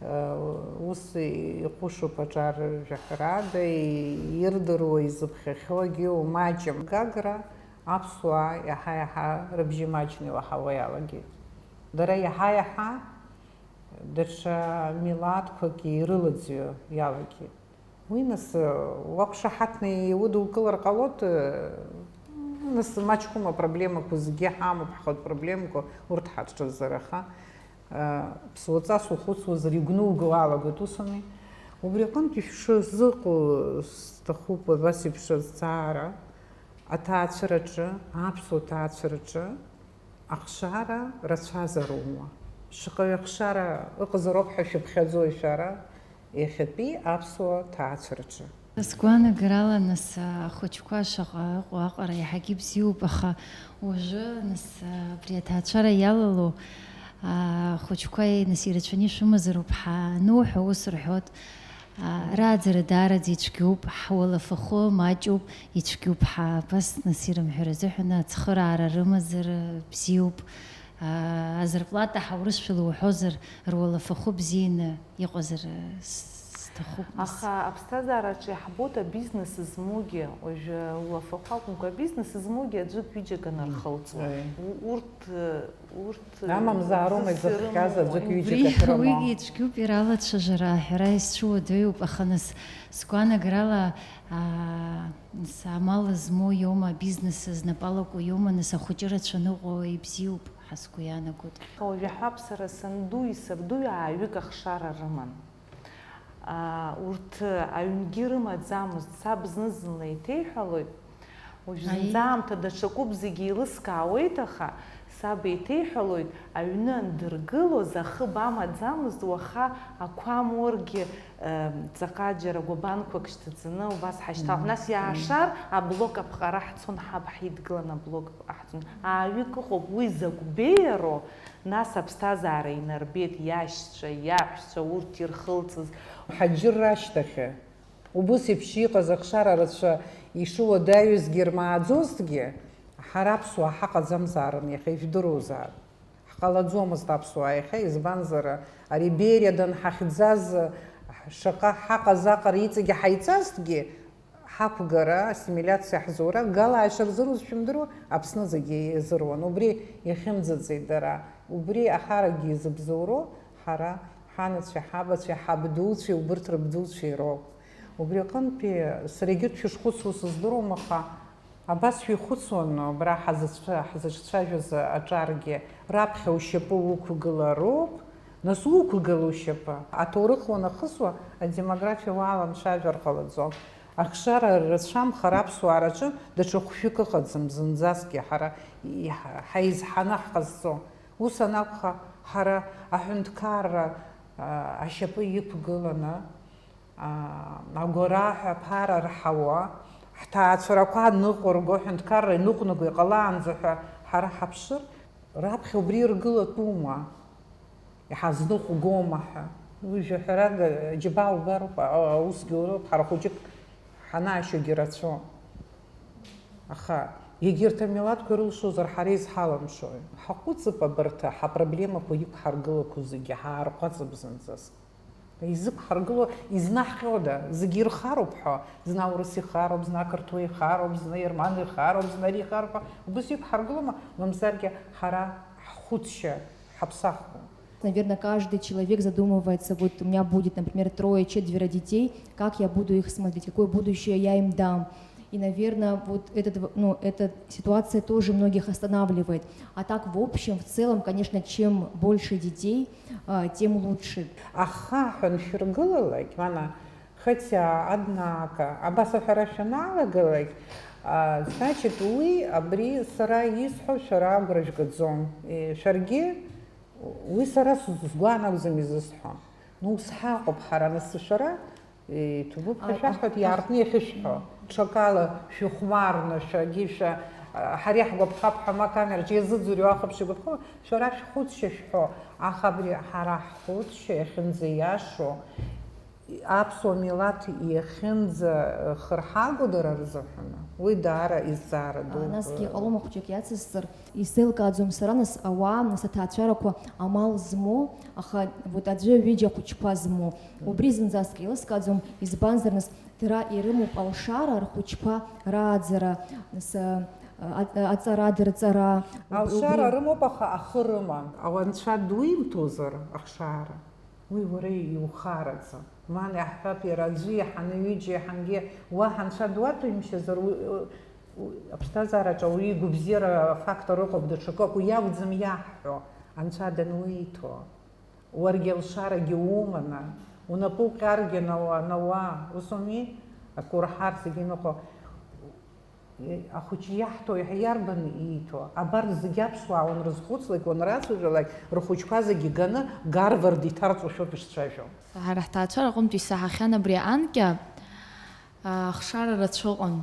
э, ус иҟәышуп аҿар жәаҳәарада, и-, ирдыруа, изыԥхьахьоугьы умаҷым. Гагра аԥсуаа иаҳа-иаҳа рыбжьы маҷны илаҳауа иалагеит. Дара иаҳа-иаҳа даҽа милаҭқәакгьы ирылаӡҩо иалагеит. Уи нас, уақәшаҳаҭны иудукылар ҟалоит, нас маҷхәума апроблемақәа зегьы ҳамоуп, ҳхатә проблемақәа урҭ ҳарҿызар, аха, ԥсуаҵас ухәыцуазар игәнуго алагоит, усами? Убри аҟынтәи шәшазыҟоу сҭахуп абас еиԥш азҵаара, аҭаацәараҿы, аԥсуа ҭаацәараҿы, Ахшара рацәазароума? Шаҟаҩ ахшара ыҟазароуп ҳәа шәыԥхьаӡои шәара, иахьатәи аԥсуа ҭаацәараҿы? Сгәаанагарала, нас, ахәыҷқәа шаҟа ыҟоу аҟара иаҳагьы бзиоуп, аха уажәы, нас, абри аҭаацәара иалало ахәыҷқәа, нас, ирацәаны ишәымазароуп ҳануҳәа, ус рҳәоит. Рааӡара даараӡа ицәгьоуп, ҳуалафахәы маҷуп, ицәгьоуп ҳа-, абас нас ирымҳәара азыҳәан ацхыраара рымазар бзиоуп. Азарплата ҳаурысшәала уҳәозар, руалафахәы бзианы иҟазар сҭахуп. Аха аԥсҭазаараҿы иаҳбоит абизнес змоугьы, уажәы улафахәы акәымкәа, абизнес змоугьы аӡәык-ҩыџьак анырхылҵуа. Урҭ Урҭ Амамзаароума изыхҟьаз аӡәык-ҩыџьак ахьрымоу? Убригьы ицәгьоуп, иралацәажәара аҳәара исцәыуадаҩуп, аха нас сгәаанагарала, аа, нас амал змоу иоума, абизнес знапы алаку иоума, нас ахәыҷы рацәаны ыҟоу ибзиоуп ҳәа сгәы иаанагоит. Уажәы аҳәап, сара сандуи сабдуи ааҩык ахшара рыман. Урҭ аҩнгьы рымаӡамызт, саб зны-зынла еиҭеиҳәалоит, уажә зынӡа аамҭа даҽакуп, зегьы еилыскаауеит, аха саб еиҭеиҳәалоит, аҩны андыргылоз ахыб амаӡамызт, уаха ақәа аморгьы, ҵаҟа џьара гәабанқәак шьҭаҵаны убас ҳашьҭалт. Нас иаашар, аблок аԥҟара ҳцон, ҳаб ҳидгылан аблок ҟаҳҵон. Ааҩык ыҟоуп, уи закә беиароу? Нас аԥсҭазаара инарбеит иашьцәа, иаҳәшьцәа, урҭ ирхылҵыз. Ҳаџьырра ашьҭахьы, убыс еиԥш иҟаз ахшара рацәа ишыуадаҩызгьы рмааӡозҭгьы, ҳара аԥсуаа ҳаҟаӡамзаарын, иахьа ижәдыруазаап. Ҳҟалаӡомызт аԥсуаа иахьа, избанзар, ари Бериа данҳахьӡаз шаҟа ҳаҟаз аҟара иҵегьы ҳаиҵазҭгьы, Ҳақәгара, ассимилиациа ҳзура, гала ишырзыруз шәымдыруа, Аԥсны зегьы иазыруан. Убри иахьымӡаӡеит дара. Убри аҳаракгьы изыбзоуроу ҳара Ҳанацәеи ҳабацәеи ҳабдуцәеи убырҭ рыбдуцәеи роуп. Убри аҟынтәи сара егьырҭ шәышхәыцуа сыздыруам, аха абас шәихәыцуан, абра ҳазыцәа-, ҳзыҿцәажәоз аҿаргьы, раԥхьа ушьапы уқәгылароуп, нас уқәгыла ушьапы. Аҭоурых уанахысуа, адемографиа уаламцәажәар ҟалаӡом. Ахшара рацәамхар аԥсуаараҿы даҽа хәшәык ыҟаӡам зынӡаскгьы ҳара иҳа-, ҳаизҳаны ҳҟазҵо. Ус анакәха, ҳара аҳәынҭқарра, а, ашьапы иқәгыланы, а, агәараҳәа аԥара рҳауа, ҳҭаацәарақәа ныҟәырго, аҳәынҭқарра иныҟәнаго иҟалаанӡа ҳәа ҳара ҳаԥшыр, раԥхьа убри иргылатәума, иҳазныҟәгома ҳәа. Уи жәаҳәарада, џьабаа убароуп, а-, аусгьы уроуп, ҳара хәыҷык ҳанаашьогьы рацәоуп. Аха егьырҭ амилаҭқәа ирылшозар, ҳара изҳалымшои? Ҳаҟәыҵып абарҭ ҳапроблемақәа иқәҳаргылақәо зегьы, ҳаарҟәаҵып зынӡаск. Изықәҳаргыло, изнаҳҟьода? Зегьы ирхароуп ҳәа, зны аурыс ихароуп, зны ақырҭуа ихароуп, зны аерман ихароуп, зны ари ихароуп ҳәа, убас иқәҳаргылома? Мамзаргьы ҳара ҳхәыцшьа ҳаԥсахуам. Наверное, каждый человек задумывается, вот у меня будет, например, трое-четверо детей, как я буду их смотреть, какое будущее я им дам. И, наверное, вот этот, ну, эта ситуация тоже многих останавливает. А так, в общем, в целом, конечно, чем больше детей, а, тем лучше. Аха ҳәа аншәыргылалак, мана, хотя, однако, абас аҳәара шәаналагалак, а, значит, уи абри сара исҳәо шәара агәра жәгаӡом. Е, шәаргьы уи сара сгәы анакәӡам изысҳәо. Ну, ус ҳаҟоуп ҳара, нас шәара, е, иҭабуп ҳәа А, шәасҳәоит, а, иаартны иахьышәҳәо. Ҽакала шәыхәмарны, шәагьы шәа, а, ҳара иаҳгәаԥхап ҳәа, ма камераҿы иазыӡырҩуа ахәаԥшьа игәаԥхо, шәара шәхәыцшьа шәҳәо, аха абри ҳара ҳхәыцшьа иахьынӡаиашоу, аԥсуа милаҭ иахьынӡахырҳаго дара рзыҳәан, уи даара изҵаара ду. Насгьы иҟалома хәҷык иацысҵар, исзеилкааӡом сара, нас, ауаа, нас, аҭаацәарақәа амал змоу, аха вот аӡәы ҩыџьа ахәыҷқәа змоу. Убри зынӡаск еилыскааӡом, избанзар, нас, дара ирымоуп алшара рхәыҷқәа рааӡара, нас, а, а, аҵара дырҵара. Уб-, Алшара убри рымоуп, аха ахы рымам. Ауанцәа дуимҭозар ахшара, уи уара иухараӡам. Ман иаҳҳәап, иара аӡәы иаҳаны, ҩыџьа иаҳангьы уаҳа анцәа дуаҭәеимшьазар, уи, уи, аԥсҭазаараҿы ауаҩы игәабзиара афактор ыҟоуп, даҽакы акәу, иакәӡам иаҳҳәо, анцәа дануиҭо. Уаргьы алшарагьы уманы, унапы уҟьаргьы науа, науа, ус ауми? Акы урҳар зегьы иныҟәо. Ахәыҷы иаҳҭо иарбан ииҭо? Абарҭ зегьы аԥсуаа уанрызхәыцлак, уанрацәажәалак, рхәыҷқәа зегьы ганы Гарвард иҭарҵошәоуп ишцәажәо. Ҳара ҳҭаацәара аҟынтә исаҳахьан абри анкьа, а, ахшара рацәа ыҟан.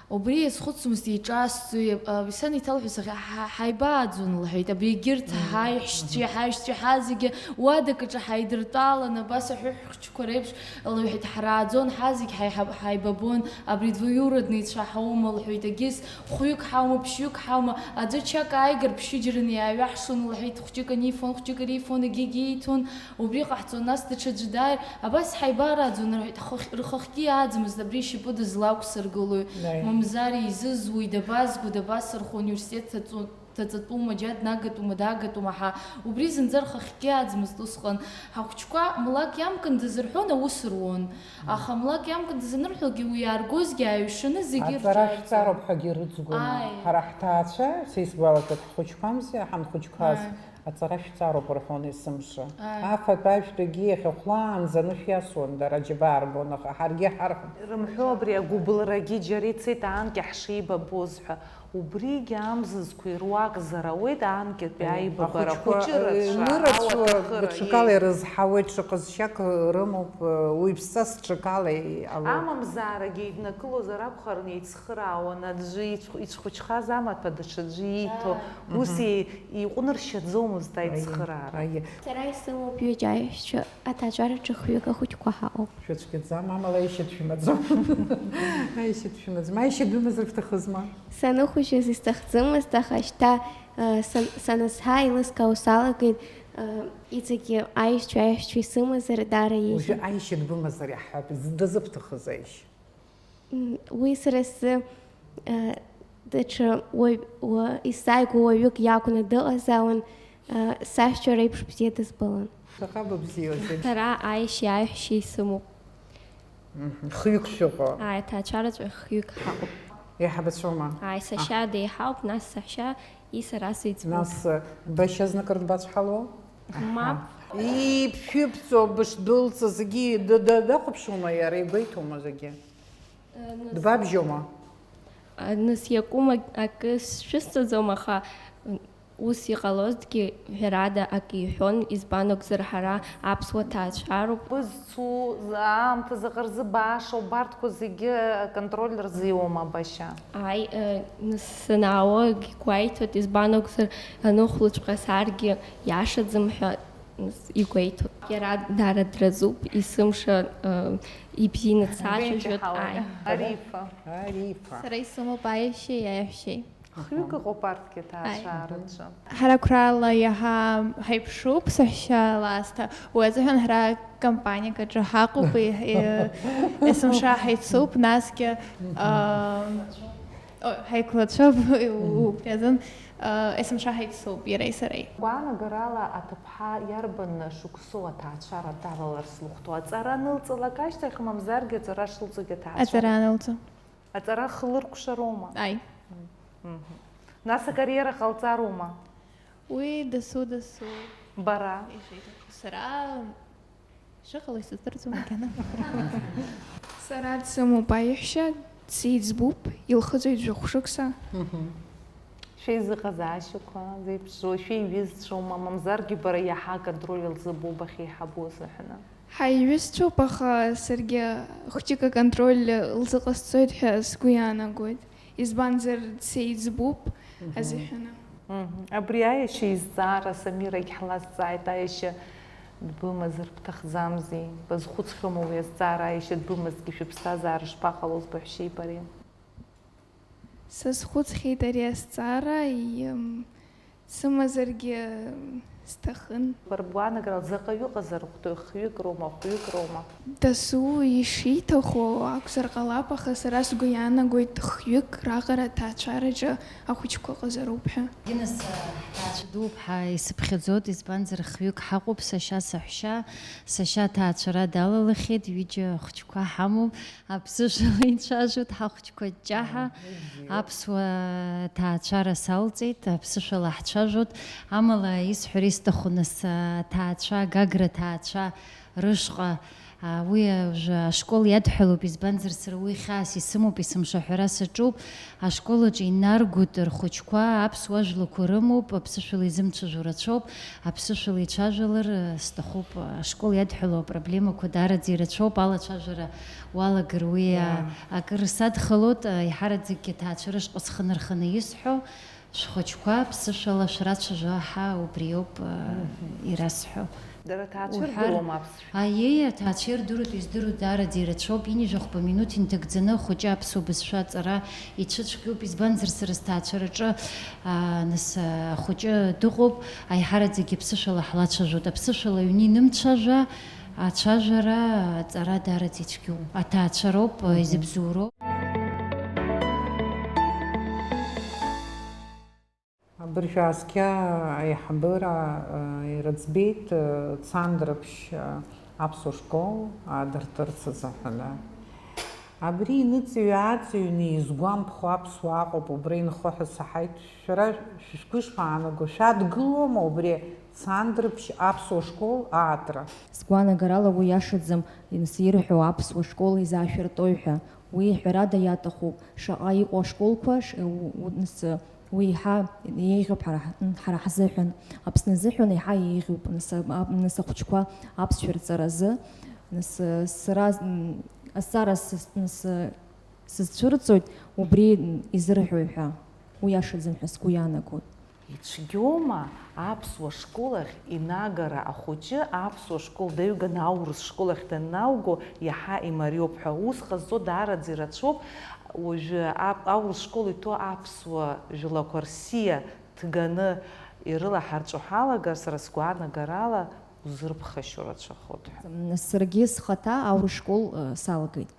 Убри иазхәыцуамызт, иҿасҵои, а, исаниҭалҳәа сахьа-, ҳа-, ҳаибааӡон, лҳәеит, абри егьырҭ ҳаиҳәшьцәеи ҳаишьцәеи ҳазегьы уадак аҿы ҳаидыртәалан, абас аҳәыҳә хәыҷқәа реиԥш, лҳәеит, ҳрааӡон, ҳазегь ҳаиҳаб-, ҳаибабон, абри двоюродныйцәа ҳаума, лҳәеит, егьыс хәҩык ҳаума, ԥшьҩык ҳаума, аӡәы чак ааигар, ԥшьыџьараны иааҩаҳшон, лҳәеит, хәҷык ани ифон, хәҷык ари ифон, егьигьы ииҭон, убри ҟаҳҵон, нас даҽаӡәы дааир, абас ҳаибарааӡон, рҳәеит, ҳхахь-, рхахьгьы иааӡамызт, абри ишьапы дызлақәсыргылои, Аи. мамзар изызуи, дабазго, дабасырхо, университет ҭаҵо-, ҭаҵатәума, џьа днагатәума, дагатәума, ҳа убри зынӡа рхахьгьы иааӡамызт усҟан. Ҳахәҷқәа млак иамкындаз рҳәон, аус руон. Аха млак иамкындаз анырҳәогьы, уи иааргозгьы ааҩшаны зегьы Аҵара рҿарҵон. шәҵароуп ҳәагьы рыӡгәаны. Ааи. Ҳара ҳҭаацәа, са исгәалашәоит, ҳхәыҷқәамзи, ҳанхәыҷқәаз Ааи. аҵара шәҵароуп рҳәон есымша. Ааи. Афатә-ажәтәгьы иахьахәлаанӡа анышә иасуан, дара аџьабаа рбон, аха ҳаргьы ҳарҳәон. Рымҳәо абри агәыбылрагьы џьара ицеит, аанкьа ҳшеибабоз ҳәа. Убригьы амзызқәа ируакзар ауеит аанкьатәи Аиеи, аибабара ахәыҷқәа, хәыҷы рацәа, ынырацәоу ауадаӷыра, даҽакала иеи. ирызҳауеит, шаҟа зшьак рымоуп, уаҩԥсҵас ҽакала иҟалоит. Амамзаарагьы иднакылозар акәхарын, еицхыраауан аӡәы ицә-, ицәхәыҷхаз амаҭәа даҽаӡәы ииҭо, Ааи. ус Мгм. еи-, иҟәныршьаӡомызт Аиеи, аицхыраара. аиеи. Сара исымоуп ҩыџьа аиҳәшьцәа, аҭаацәараҿы хҩык ахәыҷқәа ҳаҟоуп. Шәыцәгьаӡам, амала аишьатә шәымаӡам. Аишьатә шәымаӡам. Аишьатә бымазар шәҭахызма? Саныхәыҷыз исҭахӡымызт, аха шьҭа, э, сан-, саназҳа, еилыскаау салагеит, э, иҵегьы аишьцәа, аиҳәшьцәа исымазар, даара еиӷьын. Уажәы аишьатә бымазар иаҳҳәап, дазыбҭахыз аишьа? М, уи сара сзы, э, даҽа уаҩ-, уа-, исзааигәоу уаҩык иакәны дыҟазаауан, э, сашьцәа реиԥш бзиа дызбалон. Шаҟа быбзиоузеи! Сара аишьеи аиҳәшьеи сымоуп. Мгм. Хҩык шәыҟоу? Ааи, аҭаацәараҿы хҩык ҳаҟоуп. Еиҳабацәоума? Ааи, сашьа деиҳауп, нас саҳәшьа, и сара сеиҵбуп. Нас, э, башьа зныкыр дбацәҳало? Мап. Ибшәыбҵо бышдәылҵызгьы д-, д-, дахәаԥшуама иара, игәеиҭома зегьы? Дбабжьома? Нас иакәым ак-, акы шәысҭаӡом, аха ус иҟалозҭгьы, ҳәарада, акы иҳәон, избан акәзар, ҳара аԥсуа ҭаацәароуп. Бызцу, аамҭа заҟа рзы баашоу, убарҭқәа зегьы аконтроль рзиуама башьа? Ааи, э, нас санаауагь игәеиҭоит, избан акәзар, аныхәлаҵәҟьа сааргьы иашаӡам ҳәа, нас игәеиҭоит. Иара даара дразуп, есымша, э, ибзианы дсацәажәоит. Гәеиҭаҳауааит. Ааи. Арифа. Арифа. Сара исымоуп аишьеи аиҳәшьеи. Хҩык ыҟоуп арҭгьы ҭаацәараҿы. Ҳара қәрала иаҳа ҳаиԥшуп, саҳәшьа Ласҭа. Уи азыҳәан ҳара компаниак аҿы ҳаҟоуп, и-, и-, есымша ҳаицуп, насгьы, аа, о, ҳаиқәлацәоуп, убри азын, аа, есымша ҳаицуп иареи сареи. Гәаанагарала аҭыԥҳа иарбан шықәсоу аҭаацәара далаларц лыхәҭоу? Аҵара анылҵалак ашьҭахь, мамзаргьы аҵара шылҵогьы аҭаацәара? Аҵара анылҵо. Аҵара хылыркәшароума? Аи. Нас акариера ҟалҵароума? Уи дасу-дасу. Бара? Ишиҭаху. Сара шыҟало исыздырӡом макьана. Сара дсымоуп аиҳәшьа, дсеиҵбуп, илхыҵуеит жәохә шықәса. Шәеизыҟазаашьақәа зеиԥшроу, шәеиҩызцәоума, мамзаргьы бара иаҳа аконтроль лзыбуп бахьеиҳабу азыҳәаны? Ҳаиҩызцәоуп, аха саргьы хәҷык аконтроль лзыҟасҵоит ҳәа сгәы иаанагоит, избанзар, дсеиҵбуп азыҳәаны. Мгм. Абри аиашьа изҵаара Самирагь ҳлазҵааит, аиашьа дбымазар бҭахӡамзи? Базхәыцхьоума уи азҵаара, аиашьа дбымазҭгьы шәыԥсҭазаара шԥаҟалоз баҳәшьеи бареи? Сазхәыцхьеит ари азҵаара, иим, дсымазаргьы сҭахын. Бара бгәаанагарала заҟаҩы ыҟазар, хәтәы хҩык роума, хәҩык роума? Дасу ишиҭаху акәзар ҟалап, аха сара сгәы иаанагоит хҩык раҟара аҭаацәараҿы ахәыҷқәа ыҟазароуп ҳәа. Гинес, ҳҭаацәа дууп ҳәа исыԥхьаӡоит, избанзар, хҩык ҳаҟоуп, сашьа, саҳәшьа, сашьа аҭаацәара далалахьеит, ҩыџьа хәыҷқәа ҳамоуп, аԥсышәала ицәажәоит ҳахәыҷқәа ҷҷаҳа, аԥсуа ҭаацәара салҵеит, аԥсышәала ҳцәажәоит, амала исҳәар исҭаху, нас, аҭаацәа, Гагра ҭаацәа рышҟа, а, уи уажәы ашкол иадҳәалоуп, избанзар, сара уи хьаас исымоуп, есымша аҳәара саҿуп, ашкол аҿы инаргоит рхәыҷқәа, аԥсуа жәлақәа рымоуп, аԥсышәала изымцәажәо рацәоуп, аԥсышәала ицәажәалар, э, сҭахуп, ашкол иадҳәалоу апроблемақәа даараӡа ирацәоуп, алацәажәара уалагар уи, а, акыр садхалоит, а, еиҳараӡакгьы аҭаацәа рышҟа схы нарханы исҳәо, шәхәыҷқәа ԥсышәала шәрацәажәо ҳәа убриоуп, э, ирасҳәо. Дара аҭаацәа Уҳәар, ирдыруама аԥсшәа? Аиеи, аҭаацәа ирдыруеит, издыруеит, даараӡа ирацәоуп, ҩынҩажәахәба минуҭ инҭагӡаны ахәыҷы аԥсуа бызшәа аҵара ицәыцәгьоуп, избанзар, сара сҭаацәараҿы, аа, нас, ахәыҷы дыҟоуп, аиҳараӡагьы ԥсышәала ҳлацәажәоит, аԥсышәала аҩны инымцәажәа, ацәажәара, аҵара даараӡа ицәгьоуп, аҭаацәа роуп, изыбзоуроу. Абыржәы ааскьа аиҳабыра, э, ирыӡбеит, э, Цандрыԥшь, э, аԥсуа школ аадыртырц азыҳәаны. Абри иныҵыҩ-ааҵыҩны изгәамԥхо аԥсуаа ыҟоуп, убра инхо ҳәа саҳаит. Шәара шәгәы ишԥаанаго, шәадгылома убри Цандрыԥшь аԥсуа школ аатра? Сгәаанагарала, уи иашаӡам, нас ирҳәо аԥсуа школ изаашәыртәои ҳәа. Уи ҳәарада иаҭахуп, шаҟа иҟоу ашколқәа ш-, у-, у-, нас, Уи еиҳа еиӷьуп ҳара, ҳара ҳзыҳәан, Аԥсны азыҳәан еиҳа еиӷьуп, нас, а, нас ахәыҷқәа аԥсшәа рҵаразы, нас, сара, м, азҵаара сыз-, нас, сызцәырҵуеит, убри изырҳәои ҳәа, уи иашаӡам ҳәа сгәы иаанагоит. Ицәгьоума аԥсуа школ ахь инагара ахәыҷы аԥсуа школ даҩганы аурыс школ ахь даннауго иаҳа имариоуп ҳәа? Ус ҟазҵо даараӡа ирацәоуп. Уажәы ап-, аурыс школ иҭоу аԥсуа жәлақәа рсиа ҭганы ирылаҳарҵо ҳалагар, сара сгәаанагарала, узырԥхашьо рацәахоит ҳәа. Саргьы схаҭа аурыс школ, э, салагеит.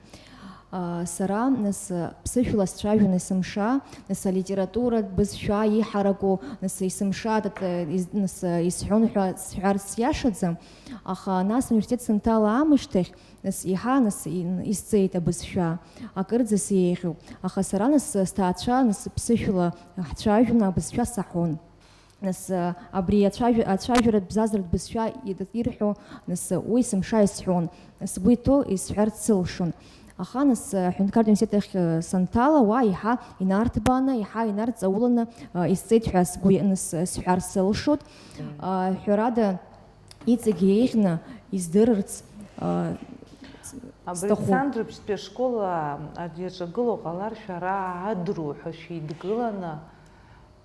Сара, нас, ԥсышәала сцәажәон есымша, нас, алитературатә бызшәа иҳараку, нас, есымша, тат-, из-, нас, исҳәон ҳәа сҳәарц иашаӡам, аха нас ауниверситет санҭала аамышьҭахь, нас, еиҳа, нас, ин-, исҵеит абызшәа, акырӡа сеиӷьуп. Аха сара, нас, сҭаацәа, нас, ԥсышәала ҳцәажәон, абызшәа саҳәон. Нас, абри ацәажә-, ацәажәаратә бзазаратә бызшәа ид-, ирҳәо, нас, уи сымша исҳәон, сгәы иҭоу исҳәарц сылшон. Аха, нас, аҳәынҭқарратә университет ахь, санҭала, уа еиҳа инарҭбааны, еиҳа инарҵауланы, исҵеит ҳәа сгәы иа-, нас, сҳәар сылшоит. Ҳәарада, иҵегь еиӷьны издырырц, Абри сҭахуп. Цандрыԥшьтәи ашкол, а, ари иаҿагылоу ҟалар, шәара адруҳәа шәеидгыланы,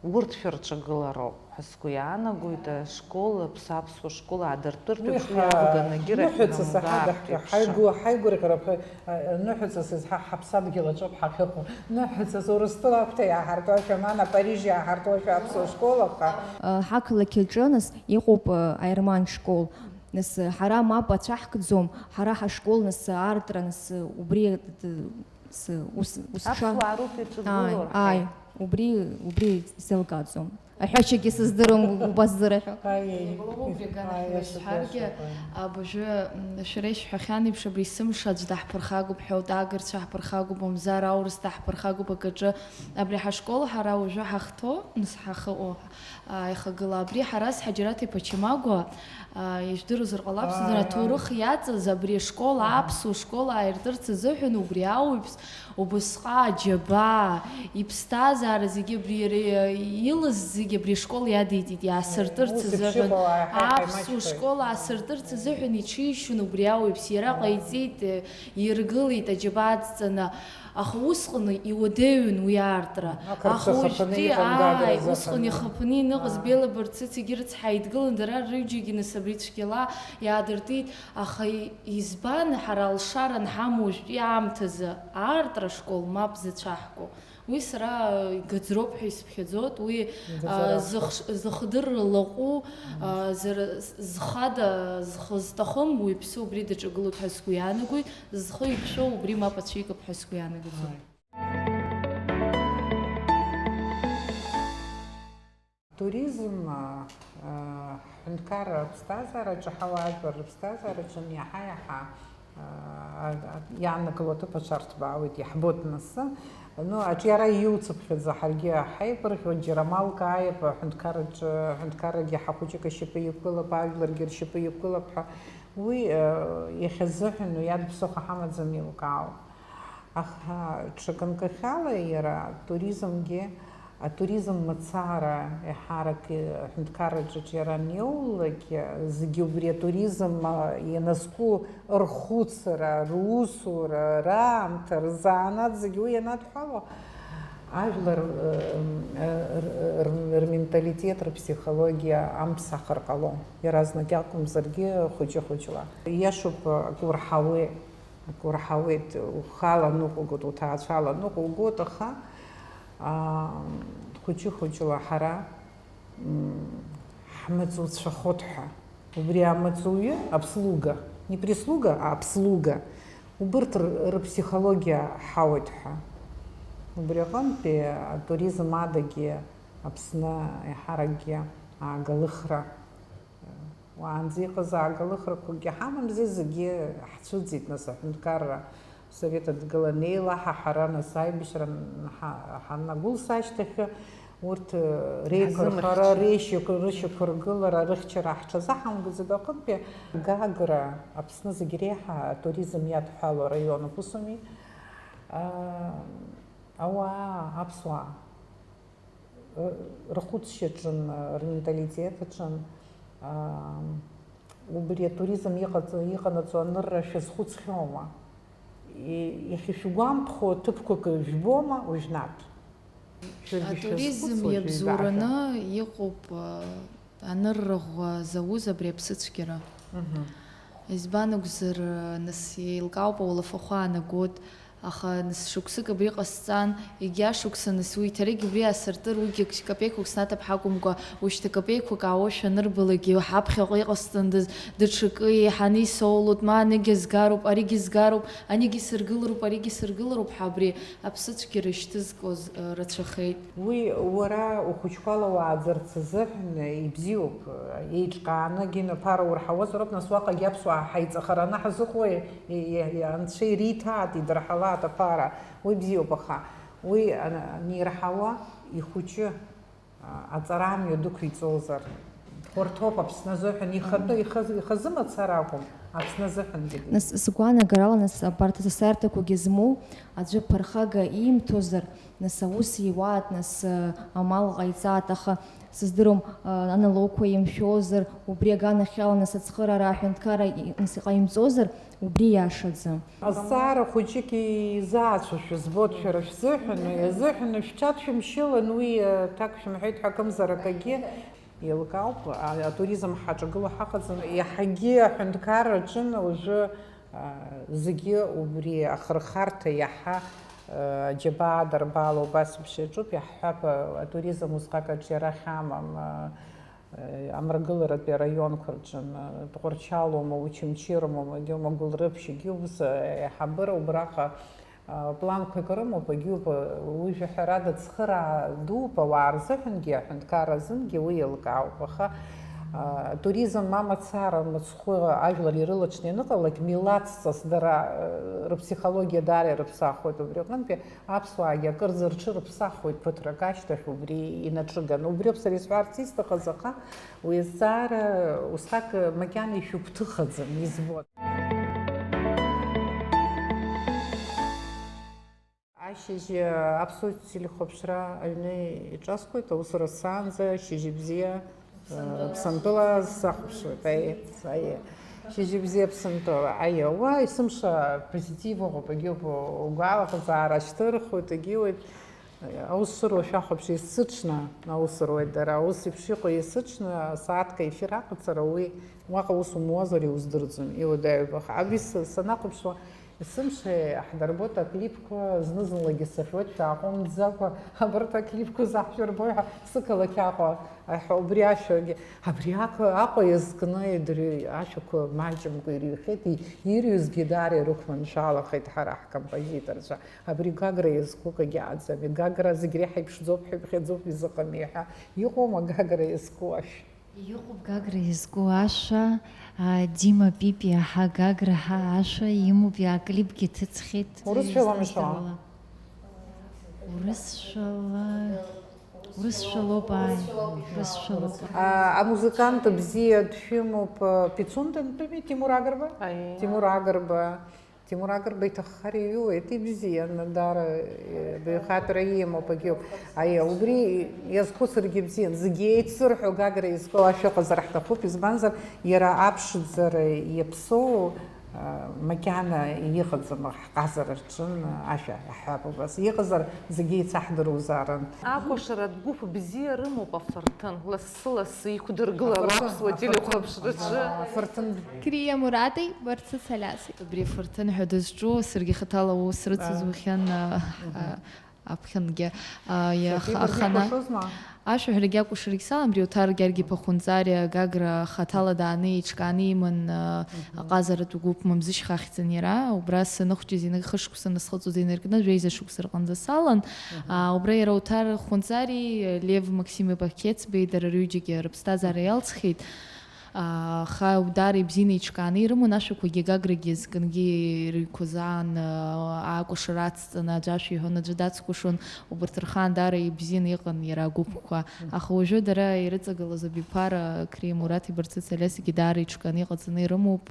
урҭ шәырҿагылароуп ҳәа сгәы иаанагоит, ашкол, аԥсаԥсуа школ аадыртыртә Уи еиԥш, уи ҳа-, авганагьы ныҳәаҵас рахьынҳамгартә аҳадаҳҳәа, еиԥш. Ҳаигәы, ҳаигәырӷьарақәа, а, ныҳәаҵас изҳа-, ҳаԥсадгьыл аҿоуп ҳахьыҟоу. Ныҳәаҵас Урыстәыла агәҭа иааҳартуашәа, мана Париж иааҳартуашәа аԥсуа школ, аха Ҳақалақь аҿы, нас, иҟоуп, аерман школ. Нас, ҳара мап ацәаҳкӡом, ҳара ҳашкол, нас, аартра, нас, убри, д-, д-, с-, ус, ус ша-, Аԥсуаа роуп иаҿагылоу, ааи, рҳәеит. Ааи, убри, убри сзеилкааӡом. Аҳәашьагьы сыздырам, убас зырҳәо. Аиеи. Убри аганахьала Аиашьа, исҳәаргьы, аиашьа, аиеи. Абыржәы, м, шәара ишәҳәахьан еиԥш, абри сымш аӡә даҳԥырхагоуп ҳәа, уҭаагарцәа ҳԥырхагоуп, мамзар аурыс даҳԥырхагоуп акаҿы. Абри ҳашкол ҳара уажәы ҳахҭоу, нас, ҳахыҟоу, а, иахагыла. Абри Ҳараз Ҳаџьараҭ-иԥа Чамагәа, а, ижәдыруазар ҟалап, сыздырам, Ааи, ааи. Аҭоурых иаҵаз абри ашкол, Аҳа. Аԥсуа школ ааиртырц азыҳәан убри ауаҩԥс убысҟа аџьабаа, иԥсҭазаара зегьы абри иара илаз зегьы абри ашкол иадиҵеит, иаасыртырц Ус еиԥш азыҳәан, иҟоу ааиҳа-, аԥсуа ҳаимаҷхоит. Школ аасыртырц азыҳәан иҽишьын убри ауаҩԥс, иара Ааи. Ҟаиҵеит, иргылеит аџьабаа адҵаны. Аха усҟан иуадаҩын уи аартра. Ақырҭцәа Аха хыԥаны уажәтәи, иҟан Гагра ааи, азыҳәан. Усҟан ихаԥаны иныҟаз Ааи. Бела Барцыц егьырҭ ҳаидгылан, дара рыҩџьагьы нас абри цәгьала иаадыртит. Аха и-, избан ҳара алшара анҳамоу уажәтәи аамҭазы аартра школ мап зацәаҳкуа? Уи сара игаӡроуп ҳәа исыԥхьаӡоит. Уи, Игаӡара а, акәхап. Зых-, зыхдырра лаҟәу, а, Мм. зара з-, зхада, зхы зҭахым, уаҩԥсы убри даҿагылоит ҳәа сгәы иаанагоит. Зхы иқәшәо убри мап ацәикып ҳәа сгәы иаанагаӡом. Ааи. Туризм, а, а, ҳҳәынҭқарра аԥсҭазаараҿы, ҳауаажәлар рыԥсҭазаараҿы иаҳа-иаҳа, а, а, иаанагыло аҭыԥ аҽарҭбаауеит, иаҳбоит нас. Ну, аҿиара иуцыԥхьаӡа ҳаргьы ҳаигәырӷьоит, џьара малк ааип, аҳәынҭқарраҿы, аҳәынҭқаррагьы ҳахәыҷык ашьапы иқәгылап, ажәларгьы ршьапы иқәгылап ҳәа. Уи, э, иахьазыҳәан уи иадԥсыхәа ҳамаӡам еилкаауп. Аха ҽакынкахьала иара атуризмгьы, атуризм мацара еиҳарак, э, аҳәынҭқарраҿы аҿиара аниоулак, э, зегьы убри атуризм, э, ианазку рхәыцра, русура, раамҭа, рзанааҭ зегьы уи ианадҳәало, ажәлар, э, э, р-, р-, рменталитет, рыԥсихологиа амԥсахыр ҟалом, иаразнак акәымзаргьы хәыҷы-хәыҷла. Иашоуп, акы урҳауеит, акы урҳауеит, ухала ныҟәугоит, уҭаацәала ныҟәугоит, аха, аа, хәыҷы-хәыҷла ҳара, м, ҳмаҵуцәахоит ҳәа. Убри амаҵуҩы, аԥслуга, не прислуга, а аԥслуга, убырҭ р-, рыԥсихологиа ҳауеит ҳәа. Убри аҟынтәи атуризм адагьы Аԥсны еиҳаракгьы аагалыхра, уаанӡа иҟаз аагалыхрақәакгьы ҳамамзи, зегьы ҳцәыӡит, нас, аҳәынҭқарра Совет адгылан еилаҳаҳара, нас, аибашьра ҳа-, ҳаннагәылса ашьҭахь, урҭ, э, реиқәырхара, Ҳзымыхьчеит. Реишьақәа-, рышьақәыргылара, рыхьчара ҳҽазаҳамгәаӡеит. Аҟынтәи Гагра Аԥсны зегь реиҳа атуризм иадҳәало араионуп, ус ауми? А, ауаа, аԥсуаа, э, рхәыцшьаҿын, э, рменталитет аҿын, а, убри атуризм иҟаҵо-, иҟанаҵо анырра шәазхәыцхьоума? И-, иахьышәгәамԥхо ҭыԥқәак жәбома уажәнатә? Шәаргьы Атуризм шәазхәыцуа, иабзоураны шәеибаҳҳәа. Иҟоуп, а, анырра ӷәӷәа зауз абри аԥсыцәгьара. Мгм. Избан акәзар, нас, еилкаауп, ауалафахәы аанагоит, Аха нас шықәсык абри ҟасҵан, егьа шықәса нас уи иҭарагь убри асыртыр, уигьы капеиқәак снаҭап ҳакәымкәа, уажәшьҭа капеиқәак аауашәа анырбалакгьы, ҳаԥхьаҟа иҟасҵандаз, даҽакы еиҳаны исоулоит, ма анигьы згароуп, аригьы згароуп, анигьы сыргылароуп, аригьы сыргылароуп ҳәа абри аԥсыцәгьара шьҭызкуаз, ы, рацәахеит. Уи уара ухәыҷқәа ала уааӡарц азыҳәан ибзиоуп, еиҿкаанагьы наԥара урҳауазароуп, нас уаҟагьы аԥсуаа ҳаиҵахараны ҳзыҟои? И-, и-, и-, анцәа ириҭааит, идырҳалааит аԥара. Уи бзиоуп, аха уи ан-, анирҳауа ихәыҷы, а, аҵарамҩа дықәиҵозар? Хәарҭоуп Аԥсны азыҳәан, ихатәы, ихаз-, ихазы мацара акәым, Аԥсны азыҳәангьы. Нас, сгәаанагарала, нас, абарҭ асасарҭақәагьы змоу аӡәы ԥырхага иимҭозар, нас, аус иуаат, нас, амал ҟаиҵаат, аха сыздыруам, аналогқәа имшәозар, убри аганахьала, нас, ацхыраара аҳәынҭқарра и-, нас, иҟаимҵозар, убри иашаӡам. Азҵаара хәыҷык изаацәоушәа збоит шәара шәзыҳәан, уи азыҳәан шәҽадшәымшьылан, уи, аҭак шәымҳәеит ҳәа акымзар акагьы. Еилкаауп, а-, атуризм ҳаҿагыло ҳаҟаӡам, иаҳагьы аҳәынҭқарра аҿын уажәы, а, зегьы убри ахырхарҭа иаҳа, а, џьабаа адырбало убас еиԥш иаҿуп, иаҳҳәап, а, атуризм усҟак аҿиара ахьамам, а, а, амрагыларатәи араионқәа рҿын, а, Тҟәарчалоума, Учамчыроума, Магьоума, Гәылрыԥшьгьы ус, а, аиҳабыра убраҟа Планқәак рымоуп, егьиуп, уи жәаҳәарада цхыраа дууп, ауаа рзыҳәангьы, аҳәынҭқарра азынгьы уи еилкаауп, аха, а, туризм ма мацара мыцхәы ажәлар ирылаҽны ианыҟалак, милаҭҵас дара, а, рыԥсихологиа даара ирыԥсахуеит, убри аҟынтәи аԥсуаагьы акырӡа рҽырыԥсахуеит ԥыҭрак ашьҭахь убри инаҿыганы. Убриоуп сара исҳәарц исҭахыз, аха уи азҵаара усҟак макьана ишәыгәҭыхаӡам, избоит. Ашьыжь, аԥсуа телехәаԥшра аҩны иҿасхуеит, аусура саанӡа, шьыжьбзиа, Ԥсынтәыла сахәаԥшуеит, аиеи, аиеи. Шьыжьбзиа, Ԥсынтәыла, аиеи. Уа, есымша позитив ыҟоуп, егьиуп, угәалаҟазаара шьҭырхуеит, егьиуеит. Аус шыруа шәахәаԥш, есыҽны аус руеит дара, ус еиԥш иҟоу есыҽны, сааҭк ефир аҟаҵара, уи уаҟа ус умуазар иуздырӡом, иуадаҩуп. Аха абри с-, санахәаԥшуа, есымша иаҳдырбоит аклипқәа, зны-зынлагьы сыҳәоит, шәааҟәымҵӡакәа абарҭ аклипқәа заҳшәырбои ҳәа, сықалақь Аҟәа, аҳәа, убри ашәагьы, абри Аҟәа, Аҟәа иазкны идырҩ-, ашәақәа маҷымкәа ирыҩхьеит, и-, ирҩызгьы даара ирықәманшәалахеит ҳара ҳкомпозиторцәа. Абри Гагра иазку акгьы аӡами? Гагра зегь реиҳа иԥшӡоуп ҳәа иԥхьаӡоуп изыҟами ҳәа. Иҟоума Гагра иазку ашә? Иҟоуп Гагра иазку ашәа, а, Дима Пипи аҳа Гагра ҳа ашәа имоуп, иа-, аклипгьы ҭыҵхьеит. Урысшәала мшәа? Урысшәала, урысшәалоуп, ааи, урысшәалоуп. А, амузыкант бзиа дшәымоуп, а, Пицунда дтәыми, Тимур Агрба? Аиеи. Тимур Агрба. Тимур Агрба иҭаххар иҩуеит, ибзиан, даара, э, баҩхатәра имоуп, агьоуп. Аиеи, убри иазхәыцыргьы бзиан, зегьы еицырҳәо Гагра иазку ашәа ыҟазар ҳҭахуп, избанзар, иара аԥшӡара иаԥсоу, э, макьана иҟаӡам ҳҟазара рҿын, ашәа иаҳҳәап убас. Иҟазар, зегьы еицаҳдыруазаарын. Акәашаратә гәыԥ бзиа рымоуп афырҭын, лассы-лассы иқәдыргылало Афырҭын, аԥсуа афырҭын. телехәаԥшраҿы. Афырҭын. Криа Мурати, Барцыц Алиаси. Абри афырҭын ҳәа дызҿу, саргьы хаҭала аус рыцызухьан, а, Мгм. а, аԥхьангьы. А, иах-, Шәаԥибаргьы ахана-, икәашозма? Ашәаҳәарагьы акәашарагьы салам, абри Оҭар Гьаргь-иԥа Хәынҵариа Гагра хаҭала дааны еиҿкааны иман, а, Мгм. аҟазаратә гәыԥ Мамзышьха ахьӡын иара. Убра саныхәҷыз, инагь хышықәса насхыҵуаз инаркны, жәеиза шықәса рҟынӡа салан. Мгм. А, убра иара Оҭар Хәынҵари, Лев Максим-иԥа Қьецбеи, дара рҩыџьагьы рыԥсҭазаара Мгм. иалҵхьеит. Аха даара ибзианы еиҿкааны ирыман, ашәақәагьы Гаграгьы зкынгьы ирҩқәаз аан, акәашара ацҵаны аӡә ашәа иҳәон, аӡәы дацкәашон, убарҭ рхаан даара ибзианы иҟан иара агәыԥқәа. Аха уажәы дара ирыҵагылаз абиԥара, Криа Мураҭи Барцыц Алиасигьы даара еиҿкааны иҟаҵаны ирымоуп.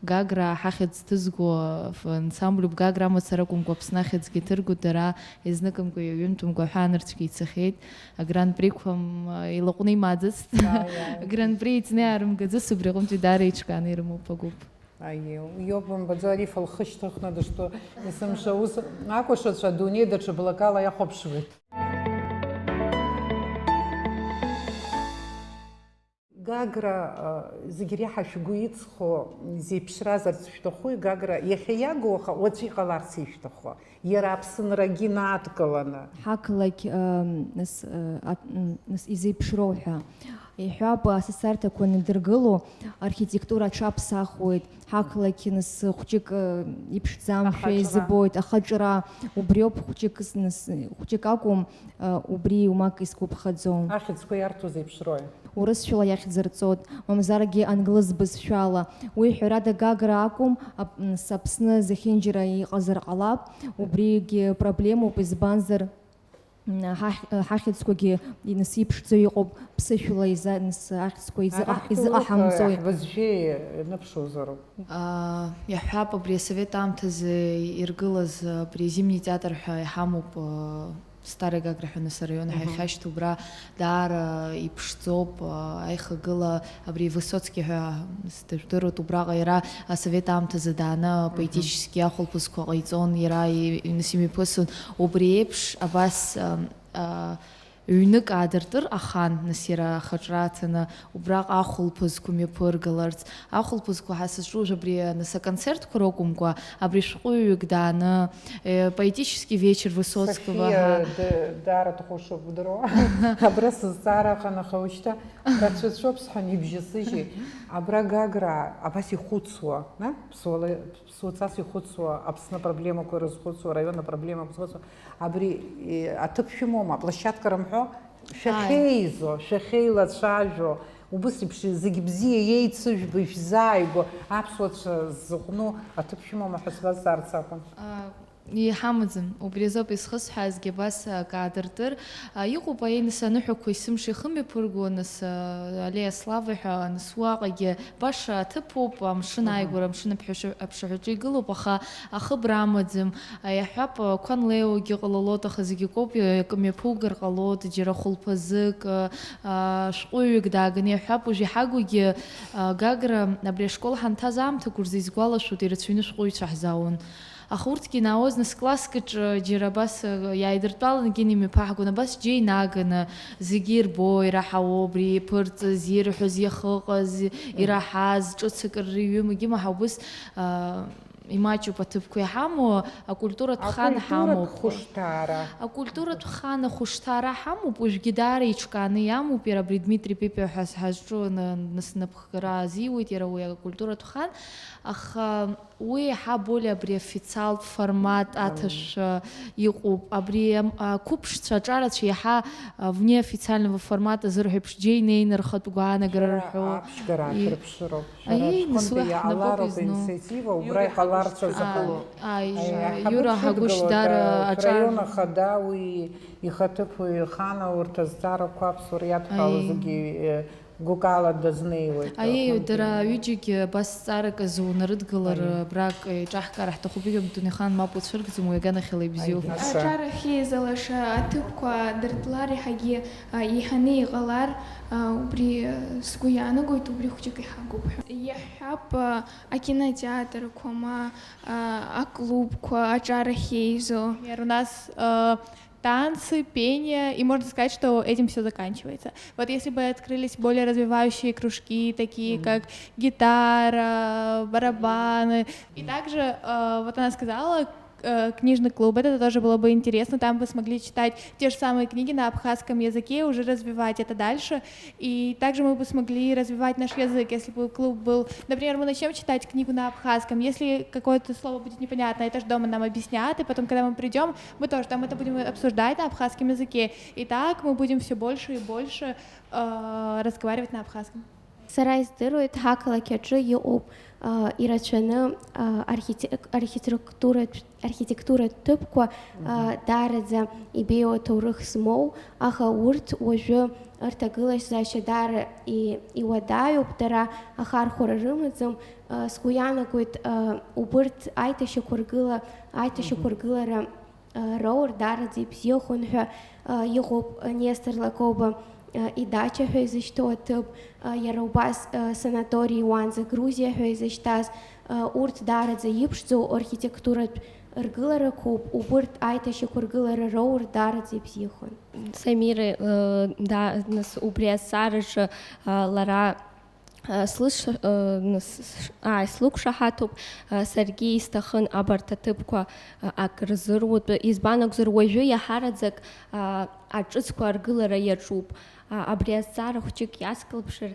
Гагра ҳахьӡ ҭызго ансамблуп, Гагра мацара акәымкәа, Аԥсны ахьӡгьы ҭыргоит, дара изныкымкәа, иҩынтәымкәа ҳәаанырцәгьа ицахьеит. Агран-прикқәа, м, илаҟәны имааӡыцт. Ааи, ааи. Агран-при ицны иаарымгаӡыц, убри аҟынтәи даара еиҿкааны ирымоуп агәыԥ. Аиеи, иоуп, бымбаӡо, Арифа лхы шьҭыхны дыштәоу, есымша ус акәашацәа адунеи даҽа блакала иахәаԥшуеит. Гагра, а, зегь реиҳа шәгәы иҵхо, изеиԥшразарц шәҭахуи, Гагра, иахьа иагу, аха уаҵәы иҟаларц ишәҭаху, иара аԥсынрагьы инадкыланы? Ҳақалақь, а, нас, а, ат-, м, нас изеиԥшроу ҳәа. Иҳәап, асасарҭақәа анадыргыло, архитектура аҽаԥсахуеит, ҳақалақь нас хәҷык, а, иԥшӡамшәа Ахаҿра. Изыбоит, ахаҿра, убриоуп хәҷык, нас, хәҷык акәым, а, убри иумак изгәаԥхаӡом. Ахьӡқәа иарҭо зеиԥшрои? Урысшәала иахьӡырҵоит, мамзаргьы англыз бызшәала. Уи ҳәарада Гагра акәым, ап-, нас Аԥсны зехьынџьара иҟазар ҟалап, убригьы проблемоуп, избанзар, м, ҳахь-, ҳахьӡқәагьы нас иԥшӡо иҟоуп, ԥсышәала иза-, нас ахьӡқәа изыҟаҳ-, Арахь изыҟаҳамҵои? Ҳбызшәеи ианыԥшуазароуп. Аа, иаҳҳәап, абри асовет аамҭазы иргылаз абри азимни театр ҳәа иҳамоуп, аа, Старая Гагра ҳәа нас араион Мгм. ҳаихьашьҭоу, убра даара иԥшӡоуп, аа, аихагыла абри Высоцки ҳәа сдырдыруеит, убраҟа иара асовет аамҭазы дааны Мгм. поетически ахәылԥазқәа ҟаиҵон, иара и-, нас имҩаԥысын. Убри еиԥш абас, аа, аа, ҩнык аадыртыр ахан, нас иара ахаҿра аҭаны, убраҟа ахәылԥазқәа мҩаԥыргаларц. Ахәылԥазқәа ҳа сызҿу уажә абри, нас, аконцертқәа ракәымкәа, абри шәҟәыҩҩык дааны, э, поэтический вечер Высоцкого, София аҳа. Д-, даара дҟәышуп, удыруа. Абра сызҵаара аҟан, аха уажәшьҭа рацәацәоуп сҳәан, ибжьасыжьи. Абра Гагра абас ихәыцуа, на? Ԥсуала, ԥсуацас ихәыцуа, Аԥсны апроблемақәа рызхәыцуа, араион апроблемақәа зхәыцуа. Абри, э, аҭыԥ шәымоума, аплощадка рымҳәо? Ааи. Шәахьеизо, шәахьеилацәажәо, убыс еиԥш зегь бзиа иеицыжәбо, ишәзааигәо аԥсуацәа зыҟәну аҭыԥ шәымоума ҳәа сбазҵаарц акәын. А, иҳамаӡам. Убри азоуп исхысҳәаазгьы абас акы аадыртыр. А, иҟоуп аиныс аныҳәақәа есымша ихы мҩаԥырго, нас, а, Аллея Славы ҳәа, нас уаҟагьы баша аҭыԥуп, амшын Мгм. ааигәара, амшын аԥҳәаша-, аԥшаҳәаҿы игылоуп, аха ахыбра амаӡам. Иаҳҳәап, Кәан Леогьы ҟалалоит, аха зегь акоуп, акы мҩаԥугар ҟалоит, џьара хәылԥазык, а, шәҟәыҩҩык дааганы иаҳҳәап, уажә иҳагугьы, а, Гагра абри ашкол ҳанҭаз аамҭақәа рзы исгәалашәоит, ирацәаҩны шәҟәыҩҩцәа ҳзаауан. Аха урҭгьы инаауаз, нас, класск аҿы џьара абас, а, иааидыртәалангьы имҩаԥаҳгон, абас џьа инаганы, зегьы ирбо, ираҳауо, абри иԥырҵыз, ирҳәоз, иахыҟаз, ираҳаз, ҿыц акыр рыҩымагьы маҳа убыс, а, имаҷуп аҭыԥқәа иҳамоу, акультуратә хан Акультуратә ҳамоуп. Хәышҭаара. Акультуратә хан ахәышҭаара ҳамоуп, уажәгьы даара иҿкааны иамоуп, иара абри Дмитри Пипиа ҳәа ҳазҿу на-, нас напхгара азиуеит, иара уи акультуратә хан, аха уи иаҳа более абри официалтә формат Мм. аҭашәа иҟоуп. Абри ам-, ақәыԥшцәа аҿарацәа иаҳа, а, вне официального формата зырҳәо еиԥш, џьа инеины рхатә гәаанагара Шәара рҳәо. Аԥшьгара И- ашәырԥшыроуп. Шәара Аиеи, шәҟынтә нас уи ҳнапоуп иаалароуп изну. Инициатива, убра Иура иҟаларц ҳагәышьҭ-, азыҳәан. Ааи, Аиеи, Иура ҳабыԥшәыдгылоит, ҳагәышьҭ дара, а, фраион аҿар. Ахада уи ихаҭыԥуаҩ Хана урҭ азҵаарақәа аԥсуара иадҳәалоу Аиеи. зегьы, э, гәыкала дазнеиуеит, Аиеи, аҟынтәи. Дара ҩыџьагьы абас зҵаарак азы унарыдгылар, Аиеи. Абрак еиҿаҳкаара ҳҭахуп, егьа Дунеихан мап уцәыргӡом, уи аганахьала ибзиоуп. Аиеи, нас. Аҿар ахьеизалаша аҭыԥқәа дыртлар еиҳагьы, а, еиҳаны иҟалар, а, убри, а, сгәы иаанагоит, убри хәҷык иҳагуп ҳәа. Иаҳҳәап, а, акинотеатрқәа, ма, а, аклубқәа аҿар ахьеизо. Например, у нас, э, танцы, пение, и можно сказать, что этим всё заканчивается. Вот если бы открылись более развивающие кружки, такие Мгм. как гитара, барабаны. И также, э, вот она сказала, э, книжный клуб, это тоже было бы интересно, там бы смогли читать те же самые книги на абхазском языке, уже развивать это дальше. И также мы бы смогли развивать наш язык, если бы клуб был, например, мы начнём читать книгу на абхазском, если какое-то слово будет непонятно, это же дома нам объяснят, и потом, когда мы придём, мы тоже там это будем обсуждать на абхазском языке. И так мы будем всё больше и больше, э, разговаривать на абхазском. Сара издыруеит, ҳақалақь аҿы иҟоуп, а, ирацәаны, а, архитек-, архитектуратә, архитектуратә ҭыԥқәа, а, Мгм. даараӡа ибеиоу аҭоурых змоу, аха урҭ уажәы рҭагылазаашьа даара и-, иуадаҩуп, дара ахархәара рымаӡам. А, сгәы иаанагоит, а, убырҭ аиҭашьақәыргыла-, Мгм. аиҭашьақәыргылара роур даараӡа ибзиахон ҳәа, а, иҟоуп, а, Нестор Лакоба, а, идача ҳәа изышьҭоу аҭыԥ, а, иара убас, а, санаторий Уанза Грузиа ҳәа изышьҭаз, а, урҭ даараӡа иԥшӡоу архитектуратә, Ргыларақәоуп, убырҭ аиҭашьақәыргылара роур даараӡа ибзиахон. Самира, э, да, нас убри азҵаараҿы, э, лара, э, слыш-, э, нас, ааи, слықәшаҳаҭуп, э, саргьы исҭахын абарҭ аҭыԥқәа, э, ак рзыруатәы, избан акәзар, уажәы иаҳараӡак, э, аҿыцқәа аргылара иаҿуп. Э, абри азҵаара хәҷык иацклаԥшыр,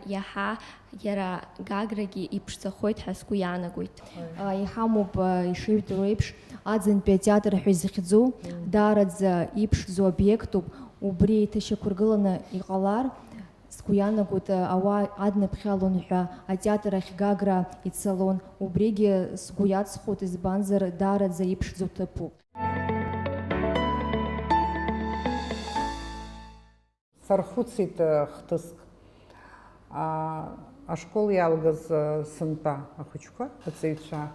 Иаҳа иара Гаграгьы иԥшӡахоит ҳәа сгәы иаанагоит. Иҳамоуп, ишыжәдыруа еиԥш, аӡынтәи атеатр ҳәа изыхьӡу, даараӡа иԥшӡоу обиектуп, убри еиҭашьақәыргыланы иҟалар, сгәы иаанагоит, ауаа адныԥхьалон ҳәа атеатр ахь Гагра ицалон, убригьы сгәы иаҵхоит, избанзар, даараӡа иԥшӡоу ҭыԥуп. Сархәыцит, э, хҭыск. А, ашкол иалгаз, э, сынтәа ахәыҷқәа, аҵаҩцәа.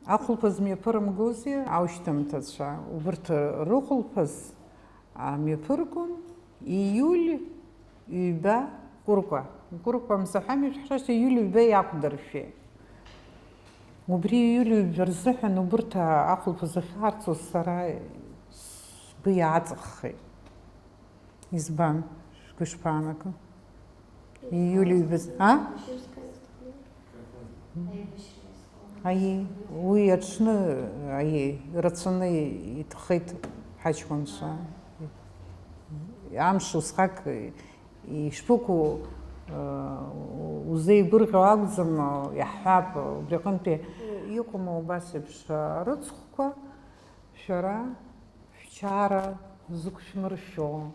Ахәылԥаз мҩаԥырымгози аушьҭымҭацәа? Убырҭ рыхәылԥаз, а, мҩаԥыргон ииуль ҩба Кәыркәа. Кәыркәа мзаҳәами шәҳәашьа, ииуль ҩба иақәдыршәеит. Убри ииуль ҩба рзыҳәан убырҭ ахәылԥаз ахьаарцоз сара сгәы иааҵаххеит. Избан? Шәгәы ишԥаанаго? Ииуль ҩбаз, а? Аиеи, уи аҽны, аиеи, рацәаны иҭахеит ҳаҷкәынцәа. Амш усҟак ишԥыкәу, э, узеигәырӷьо акәӡам, иаҳҳәап, убри аҟынтәи иҟоума убас еиԥш арыцхәқәа, шәара шәчара зықәшәмыршәо?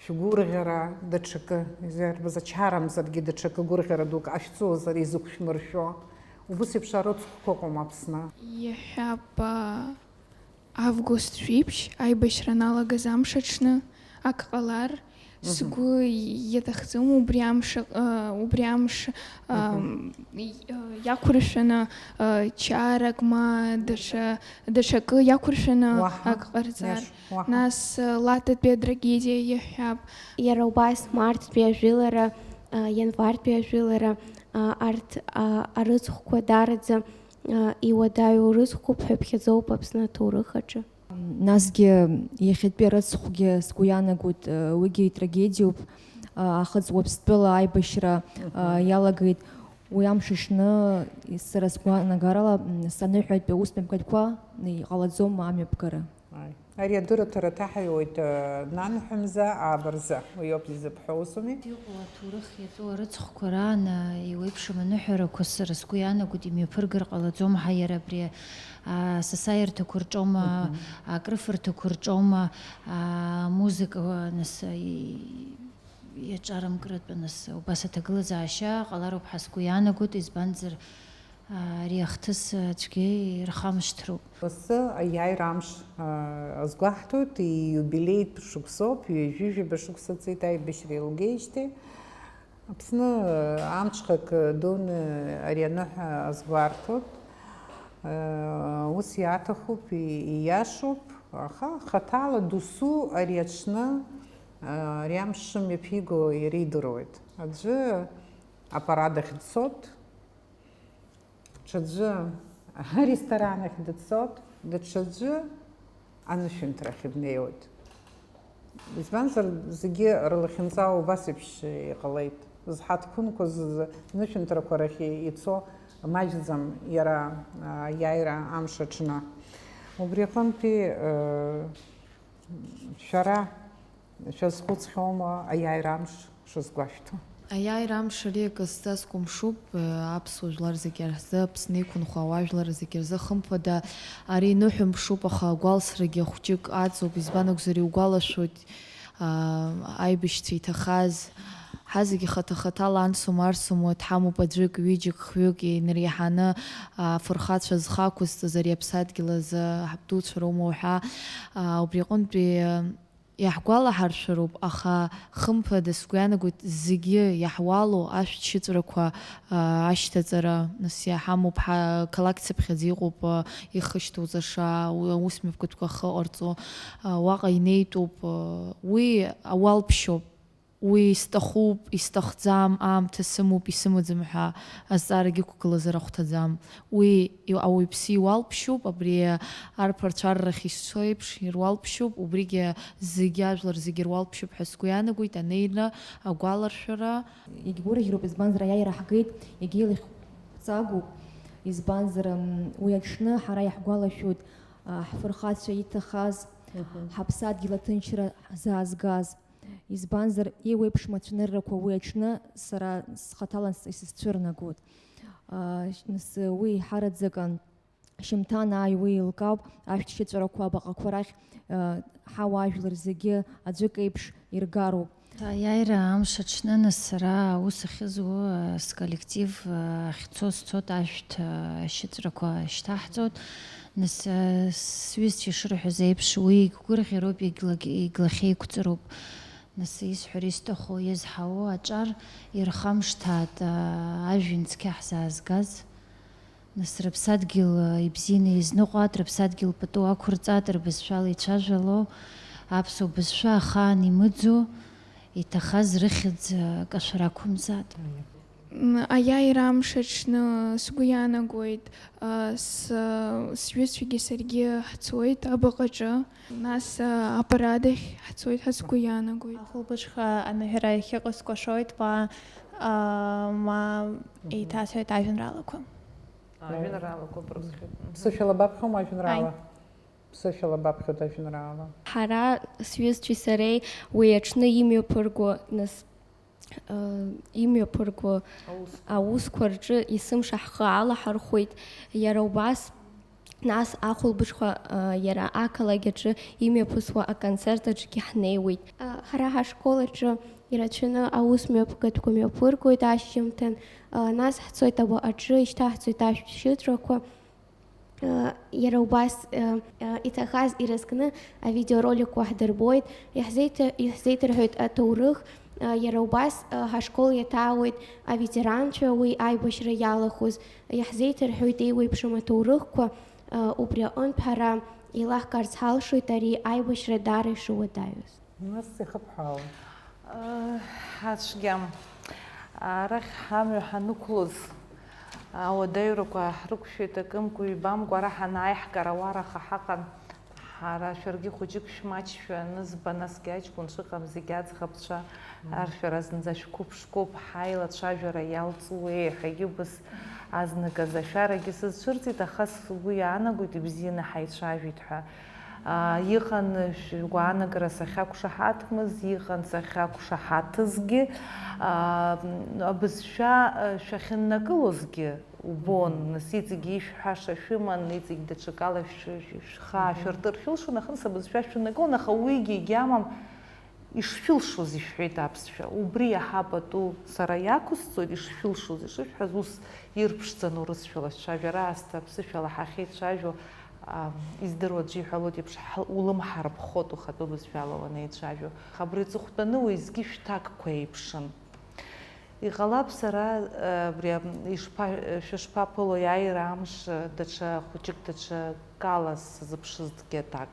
Шәгәырӷьара даҽакы, изарбаз ачарамзаргьы даҽакы гәырӷьара дук ашәҵозар изықәшәмыршәо, убыс еиԥш арыцхәқәа ыҟоума Аԥсны? Иахьаб, а, август жәиԥшь аибашьра аналагаз амш аҽны ак ҟалар, Мгм. сгәы иаҭахӡом убри амш, а, убри амш, а, Мгм. и-, а, иақәыршәаны, а, чарак ма даҽа, даҽакы иақәыршәаны Уаҳа. ак ҟарҵар. Иаш-, уаҳа. Нас, э, Лататәи атрагедиа иаҳҳәап. Иара убас марттәи ажәылара, э, ианвартәи ажәылара, э, арҭ, э, арыцхәқәа даараӡа, э, иуадаҩу рыцхәқәоуп ҳәа ԥхьаӡоуп Аԥсны аҭоурых аҿы. Насгьы иахьатәи арыцхәгьы сгәы иаанагоит, э, уигьы итрагедиоуп. Э, Ахыҵ Уаԥстәыла аибашьра, э, Мгм. иалагеит. Уи амш аҽны, сара сгәаанагарала, м, саныҳәатәи аусмҩаԥгатәқәа иҟалаӡом амҩаԥгара. Ааи. Ари адырраҭара ҭаҳаиуеит, э, нанҳәамза, ааба рзы. Уи ауп изыбҳәо, усуми? Иҟоу аҭоурых иаҵоу арыцхәқәа раан, э, еиуеиԥшым аныҳәарақәа сара сгәы иаанагоит, имҩаԥыргар ҟалаӡом ҳәа, иара абри, а, асасааирҭақәа рҿоума, Мгм. акрыфарҭақәа рҿоума, а, музыка, нас, и-, иаҿарымкратәы, нас, убас аҭагылазаашьа ҟалароуп ҳәа сгәы иаанагоит, избанзар, Ари ахҭыс, а, цәгьа ирхамышҭроуп. Лассы аиааира амш, а, азгәаҳҭоит, ииубилеитә шықәсоуп, ҩажәижәаба шықәса ҵит аибашьра еилгеижьҭеи. Аԥсны, а, амҽхак дуны ари аныҳәа азгәарҭоит. А, ус иаҭахуп, и-, ииашоуп, аха хаҭала досу ари аҽны, а, ари амш шымҩаԥиго иара идыруеит. Аӡәы апарад ахь дцоит, Ҽаӡәы аресторан ахь дыцоит, даҽаӡәы анышәынҭрахь днеиуеит. Избанзар, зегьы рлахьынҵа убас еиԥш иҟалеит. Зҳаҭқәынқәа зынышәынҭрақәа рахь ицо маҷӡам иара, а, аиааира амш аҽны. Убри аҟынтәи, э, шәара шәазхәыцхьоума аиааира амш шазгәашәҭо? Аиааира амш ари акы зҵазкуа мшуп, э, аԥсуа жәлар зегьы рзы, Аԥсны иқәынхо ауаажәлар зегьы рзы, хымԥада, ари ныҳәа мшуп, аха агәалсрагьы хәҷык аҵоуп, избан акәзар, иугәалашәоит, аа, аибашьцәа иҭахаз, ҳазегьы хаҭа-хаҭала ансум-арсумуа дҳамоуп, аӡәык, ҩыџьак, хҩык инреиҳаны, аа, афырхацәа зхы ақәызҵаз ари аԥсадгьыл азы ҳабдуцәа роума уҳәа, аа, убри аҟынтәи, Иаҳгәалаҳаршәароуп, аха, хымԥада, сгәы иаанагоит, зегьы иаҳуалу ашәҭшьыҵәрақәа, аа, ашьҭаҵара, нас, иаҳамоуп, ҳа-, қалақь цыԥхьаӡа иҟоуп, аа, ихышьҭоу ҵаша, у-, аусмҩаԥгатәқәа ахы ҟарҵо, аа, уаҟа инеитәуп, аа, уи ауалԥшьоуп. Уи исҭахуп, исҭахӡам, аамҭа сымоуп, исымаӡам ҳәа азҵаарагьы ықәгылазар ахәҭаӡам. Уи и-, ауаҩԥсы иуалԥшьоуп, абри арԥарцәа ррахь ишцо еиԥш, ируалԥшьоуп, убригьы зегьы, ажәлар зегьы руалԥшьоуп ҳәа сгәы иаанагоит, анеира, агәаларшәара. Егьгәырӷьароуп, избанзар, аиааира ҳгеит, егьа илахьҵагоуп, избанзар, м, уи аҽны ҳара иаҳгәалашәоит, а, ҳфырхацәа иҭахаз, Мгм. ҳаԥсадгьыл аҭынчра заазгаз. Избанзар, еиуеиԥшым ацәаныррақәа уи аҽны сара схаҭала исызцәырнагоит. А, нас уи еиҳараӡак, а, шьымҭан ааи уи еилкаауп, ашәҭ шьыҵәрақәа абаҟақәа рахь, а, ҳауаажәлар зегьы аӡәык еиԥш иргароуп. Аиааира амш аҽны, нас сара аус ахьызуа, а, сколлектив, а, ахьцо сцот, ашәҭ, а, шьыҵәрақәа шьҭаҳҵот. Нас, а, сҩызцәа ишырҳәоз еиԥш, уи игәырӷьароуп, иглак-, иглахьеиқәҵароуп. Нас исҳәар исҭаху, иазҳауа аҿар ирхамышҭаат, а, ажәҩан цқьа ҳзаазгаз. Нас рыԥсадгьыл, а, ибзианы изныҟәаат, рыԥсадгьыл пату ақәырҵаат, рбызшәала ицәажәало, аԥсуа бызшәа ахаан имыӡо, иҭахаз рыхьӡ, а, кашәара ақәымзаат. М, аиааира амш аҽны сгәы иаанагоит, а, с-, сҩызцәагьы саргьы ҳцоит абаҟаҿы, нас, а, апарад ахь ҳцоит ҳәа сгәы иаанагоит. Ахәылбыҽха аныҳәара иахьыҟоу скәашоит, ма, а, ма Мгм. еиҭасҳәоит ажәеинраалақәа. Ажәеинраалақәа брысхьеит. Мгм. Ԥсышәала баԥхьома ажәеинраала? Ааи. Ԥсышәала баԥхьоит ажәеинраала. Ҳара, сҩызцәеи сареи, уи аҽны имҩаԥырго, нас, э, имҩаԥырго Аус. аусқәа рҿы есымша ҳхы алаҳархәеит. Иара убас, нас, ахәылбыҽха, э, иара ақалақь аҿы имҩаԥысуа аконцерт аҿгьы ҳнеиуеит. Э, ҳара ҳашкол аҿы ирацәаны аус мҩаԥгатәқәа мҩаԥыргоит ашьжьымҭан, э, нас ҳцоит ауаҟаҿы, ишьҭаҳҵоит ашәҭ шьыҵәрақәа. Иара убас, иҭахаз ирызкны авидеороликқәа ҳдырбоит, иаҳзеиҭа-, иаҳзеиҭарҳәоит аҭоурых, иара убас, ҳашкол иаҭаауеит аветеранцәа уи аибашьра иалахәыз, иаҳзеиҭарҳәоит еиуеиԥшым аҭоурыхқәа, убри аҟынтә ҳара еилаҳкаарц ҳалшоит ари аибашьра даара ишыуадаҩыз. Нас ихыԥҳәаауан. Ацәгьа, арахь ҳамҩа ҳанықәлоз, ауадаҩрақәа ҳрықәшәеит, акымкәа-ҩбамкәа ара ҳанааи ҳкаруараха ҳаҟан. Ҳара шәаргьы хәыҷык шәмаҷшәа анызба, насгьы аҷкәынцәа ыҟам, зегь аӡӷабцәа, Мм. аршәара зынӡа шәқәыԥшқәоуп, ҳаилацәажәара иалҵуеи, ҳәагьы убыс азныказ ашәарагьы сызцәырҵит, аха сгәы иаанагоит, ибзианы ҳаицәажәеит ҳәа. Аа, иҟан шәгәаанагара сахьақәшаҳаҭмыз, иҟан сахьақәшаҳаҭызгьы, аа, абызшәа, а, шәахьыннакылозгьы убон, Мгм. нас иҵегь ишәҳәаша шәыман, иҵегь даҽакала шә-, шә-, шәхы Мгм. аашәыртыр шәылшон, аха нас абызшәа шәыннакылон, аха уигьы егьамам, ишшәылшоз ишәҳәеит аԥсшәа. Убри иаҳа пату сара иақәысҵоит, ишшәылшоз ишышәҳәаз, ус ирԥшӡан урысшәала шәцәажәара, аасҭа аԥсышәала ҳахьеицәажәо, аа, издыруа аӡәы иҳәалоит еиԥш, ҳл-, улымҳа арԥхоит ухатәы бызшәала уанеицәажәо. Аха абри аҵыхәтәаны уеизгьы шәҭакқәа еиԥшын. Иҟалап сара, э, абри, ам, ишԥа-, шәышԥаԥыло, иааира амш, э, даҽа хәыҷык, даҽакала сзыԥшызҭгьы аҭак.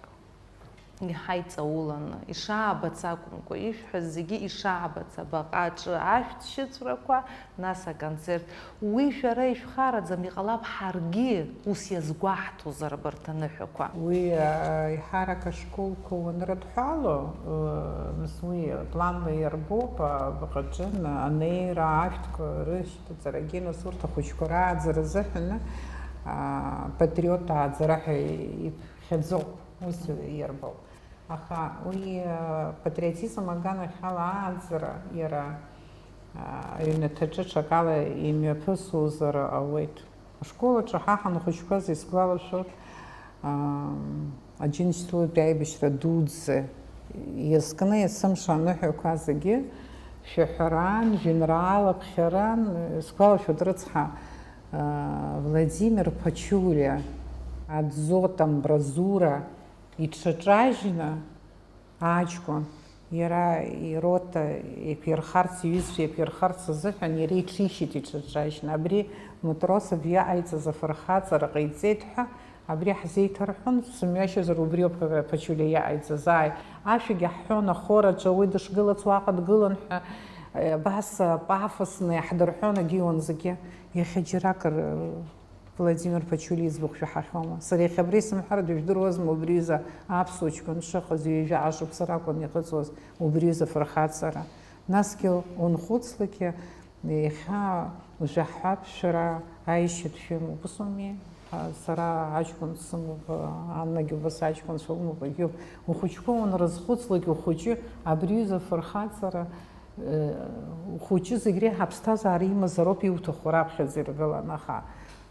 Иҳаиҵауланы, ишаабац акәымкәа, ишәҳәаз зегьы ишаабац, абаҟа аҿы ашәҭ шьыҵәрақәа, нас аконцерт. Уи шәара ишәхараӡам, иҟалап ҳаргьы ус иазгәаҳҭозар абарҭ аныҳәақәа. Уи, а, еиҳарак ашколқәа уанрыдҳәало, ы, нас уи планла иарбоуп, а, баҟаҿы, н-, анеира, ашәҭқәа рышьҭаҵарагьы, нас урҭ ахәыҷқәа рааӡара азыҳәаны, а, патриот ааӡара ҳәа иԥхьаӡоуп, ус иарбоуп. Аха уи, а, патриотизм аганахьала ааӡара иара, а, аҩнаҭаҿы ҽакала имҩаԥысуазар ауеит. Ашкол аҿы ҳа ҳанхәыҷқәаз исгәалашәоит, аа, Аџьынџьтәылатәи аибашьра дуӡӡа иазкны есымша аныҳәақәа зегьы шәаҳәаран, жәеинраала ԥхьаран, исгәалашәоит рыцҳа, аа, Владимир Ԥачулиа, Аӡот амбразура иҽаҿажьны, аҷкәын, иара ирота еиқәирхарц, иҩызцәа еиқәирхарц азыҳәан иара иҽишьит иҽаҿажьны. Абри Матросов иҟаиҵаз афырхаҵара ҟаиҵеит ҳәа Абри ҳзеиҭарҳәон, сымҩашьозар убриоуп Ԥачулиа иааиҵаз, ааи, ашәагьы ҳҳәон ахораҿы, уи дышгылац уаҟа дгылан ҳәа, абас пафосны иаҳдырҳәон агьиуан зегьы. Иахьа џьаракыр Владимир Ԥачулиа иӡбахә шәаҳахьоума? Сара иахьа абри исымҳәар, дыжәдыруазма убри аҩыза аԥсуа ҷкәын дшыҟаз, ҩажәа шықәса ракәын иҟыҵуаз убри аҩыза афырхаҵара. Насгьы унхәыцлакгьы, иахьа ужәаҳәап шәара аишьатә шәымоуп, ус ауми? Ҳа, сара аҷкәын сымоуп, Аннагьы убас аҷкәынцәа лымоуп, егьиуп. Ухәыҷқәа уанрызхәыцлак, ухәыҷы абри аҩыза афырхаҵара, э, ухәыҷы зегь реиҳа аԥсҭазаара имазароуп иуҭаху раԥхьаӡа иргыланы, аха,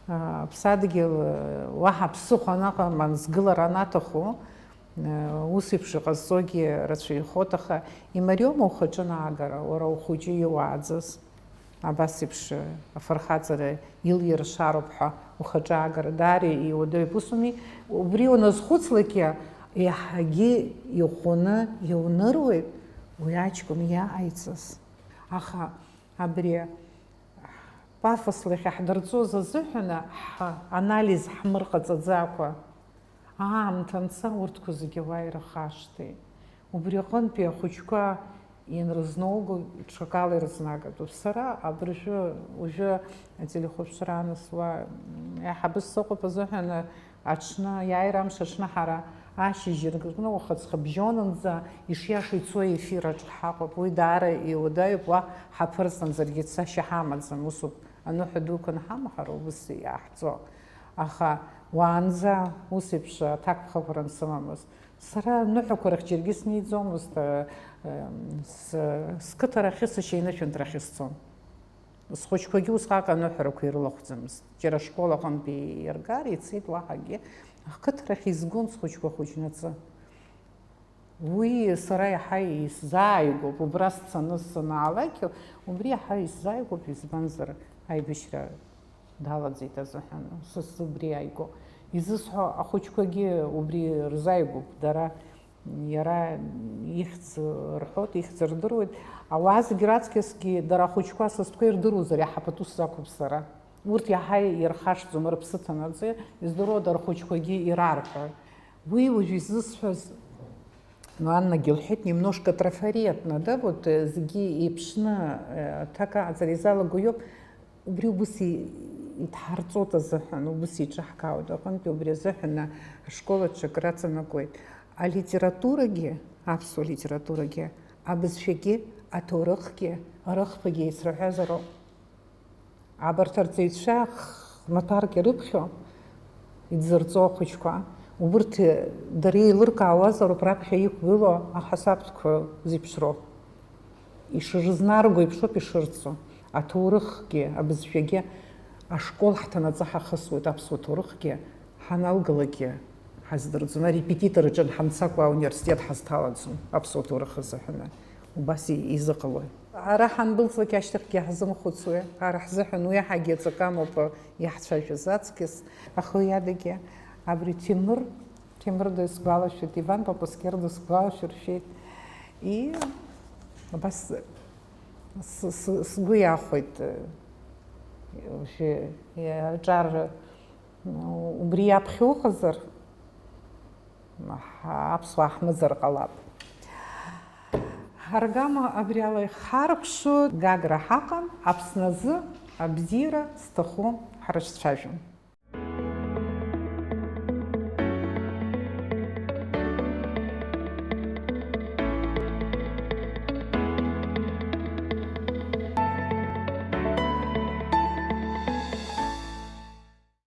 э, аԥсадгьыл, э, уаҳа ԥсыхәа анаҟа ман згылара анаҭаху, Ус еиԥш иҟазҵогьы рацәаҩхоит, аха имариоума ухаҿы анаагара, уара ухәыҷы иуааӡаз? Абас еиԥш афырхаҵара илиршароуп ҳәа ухаҿы аагара даара иуадаҩуп, усуми? Убри уназхәыцлакгьы, еиҳагьы иӷәӷәаны иуныруеит уи аҷкәын иааиҵаз. Аха абри пафосла иахьаҳдырҵоз азыҳәан ҳанализ ҳмырҟаҵаӡакәа, аамҭа анца урҭқәа зегьы уа ирхашҭит. Убри аҟынтәи ахәыҷқәа ианрызнауго ҽакала ирызнагатәуп. Сара абыржәы, уажәы ателехәаԥшра анасуа, еиҳабыс сыҟоуп азыҳәан, аҽны, иааира амш аҽны ҳара ашьыжь иркны уахыҵхыбжьонынӡа ишиашоу ицо аефир аҿы ҳаҟоуп. Уи даара иуадаҩуп, уа ҳаԥырҵанӡаргьы цашьа ҳамаӡам, усоуп. Аныҳәа дуқәа анҳамоу ҳара убас иааҳҵо. Аха уаанӡа ус еиԥш аҭакԥхықәра ансымамыз. Сара аныҳәақәа рахь џьаргьы снеиӡомызт, э, э, с-, сқыҭарахьы, сашьа инышәынҭрахьы сцон. Схәыҷқәагьы усҟак аныҳәарақәа ирылахәӡамызт. Џьара ашкол аҟынтәи иргар ицеит, уаҳагьы. Ақыҭарахь изгон схәыҷқәа хәыҷнаҵы. Уи сара иаҳа исзааигәоуп, убра сцаны санаалак, убри иаҳа исзааигәоуп, избанзар, аибашьра далаӡит азыҳәан, сас убри иааигәоуп. Изысҳәо ахәыҷқәагьы убри рзааигәоуп, дара, иара ихьӡ рҳәоит, ихьӡ рдыруеит. Ауаа зегьы раҵкьысгьы дара ахәыҷқәа са стәқәа ирдыруазар, иаҳа пату сзақәуп сара. Урҭ иаҳа ирхашҭӡом, рыԥсы ҭанаҵы, издыруада рхәыҷқәагьы ирарҳәар. Уи уажә изысҳәаз, ну, Аннагьы лҳәеит, немножко трафаретно, да, вот, э, зегьы еиԥшны, э, аҭак аҟаҵара изалаго иоуп, убри убыс и-, идҳарҵоит азыҳәан, убыс иҿаҳкаауеит, аҟынтәи убри азыҳәан ашкол аҿы акыр аҵанакуеит. Алитературагьы, аԥсуа литературагьы, абызшәагьы, аҭоурыхгьы, рыхԥагьы еицрыҳәазароуп. Абарҭ арҵаҩцәа х-, маҭәарк ирыԥхьо, идзырҵо ахәыҷқәа, убырҭ дара еилыркаауазароуп раԥхьа иқәгылоу аҳасабтәқәа зеиԥшроу. Ишырызнарго еиԥшоуп ишырҵо. Аҭоурыхгьы, абызшәагьы ашкол ҳҭанаҵы ҳахысуеит, аԥсуа ҭоурыхгьы ҳаналгалакгьы ҳаздырӡом. Арепетитор аҿы ҳамцакәа ауниверситет ҳазҭалаӡом, аԥсуа ҭоурых азыҳәаны. Убас и-, изыҟалои? Ара ҳандәылҵлак ашьҭахьгьы ҳзымхәыцуеи? Ара ҳзыҳәан уи иаҳагьы аҵакы амоуп иаҳцәажәаз аҵкьыс. Аха уи адагьы абри Ҭемыр, Ҭемыр дысгәалашәеит, Иван Папаскер дысгәалашәыршәеит. И абас с-, с-, сгәы иахәеит, э, уажәы, э, аҿар, э, убри иаԥхьа уҟазар, ҳа-, аԥсуаа ҳмыӡыр ҟалап. Ҳаргама абри ала ихаркәшо Гагра ҳаҟан, Аԥсны азы абзиара зҭаху ҳрыцәажәон.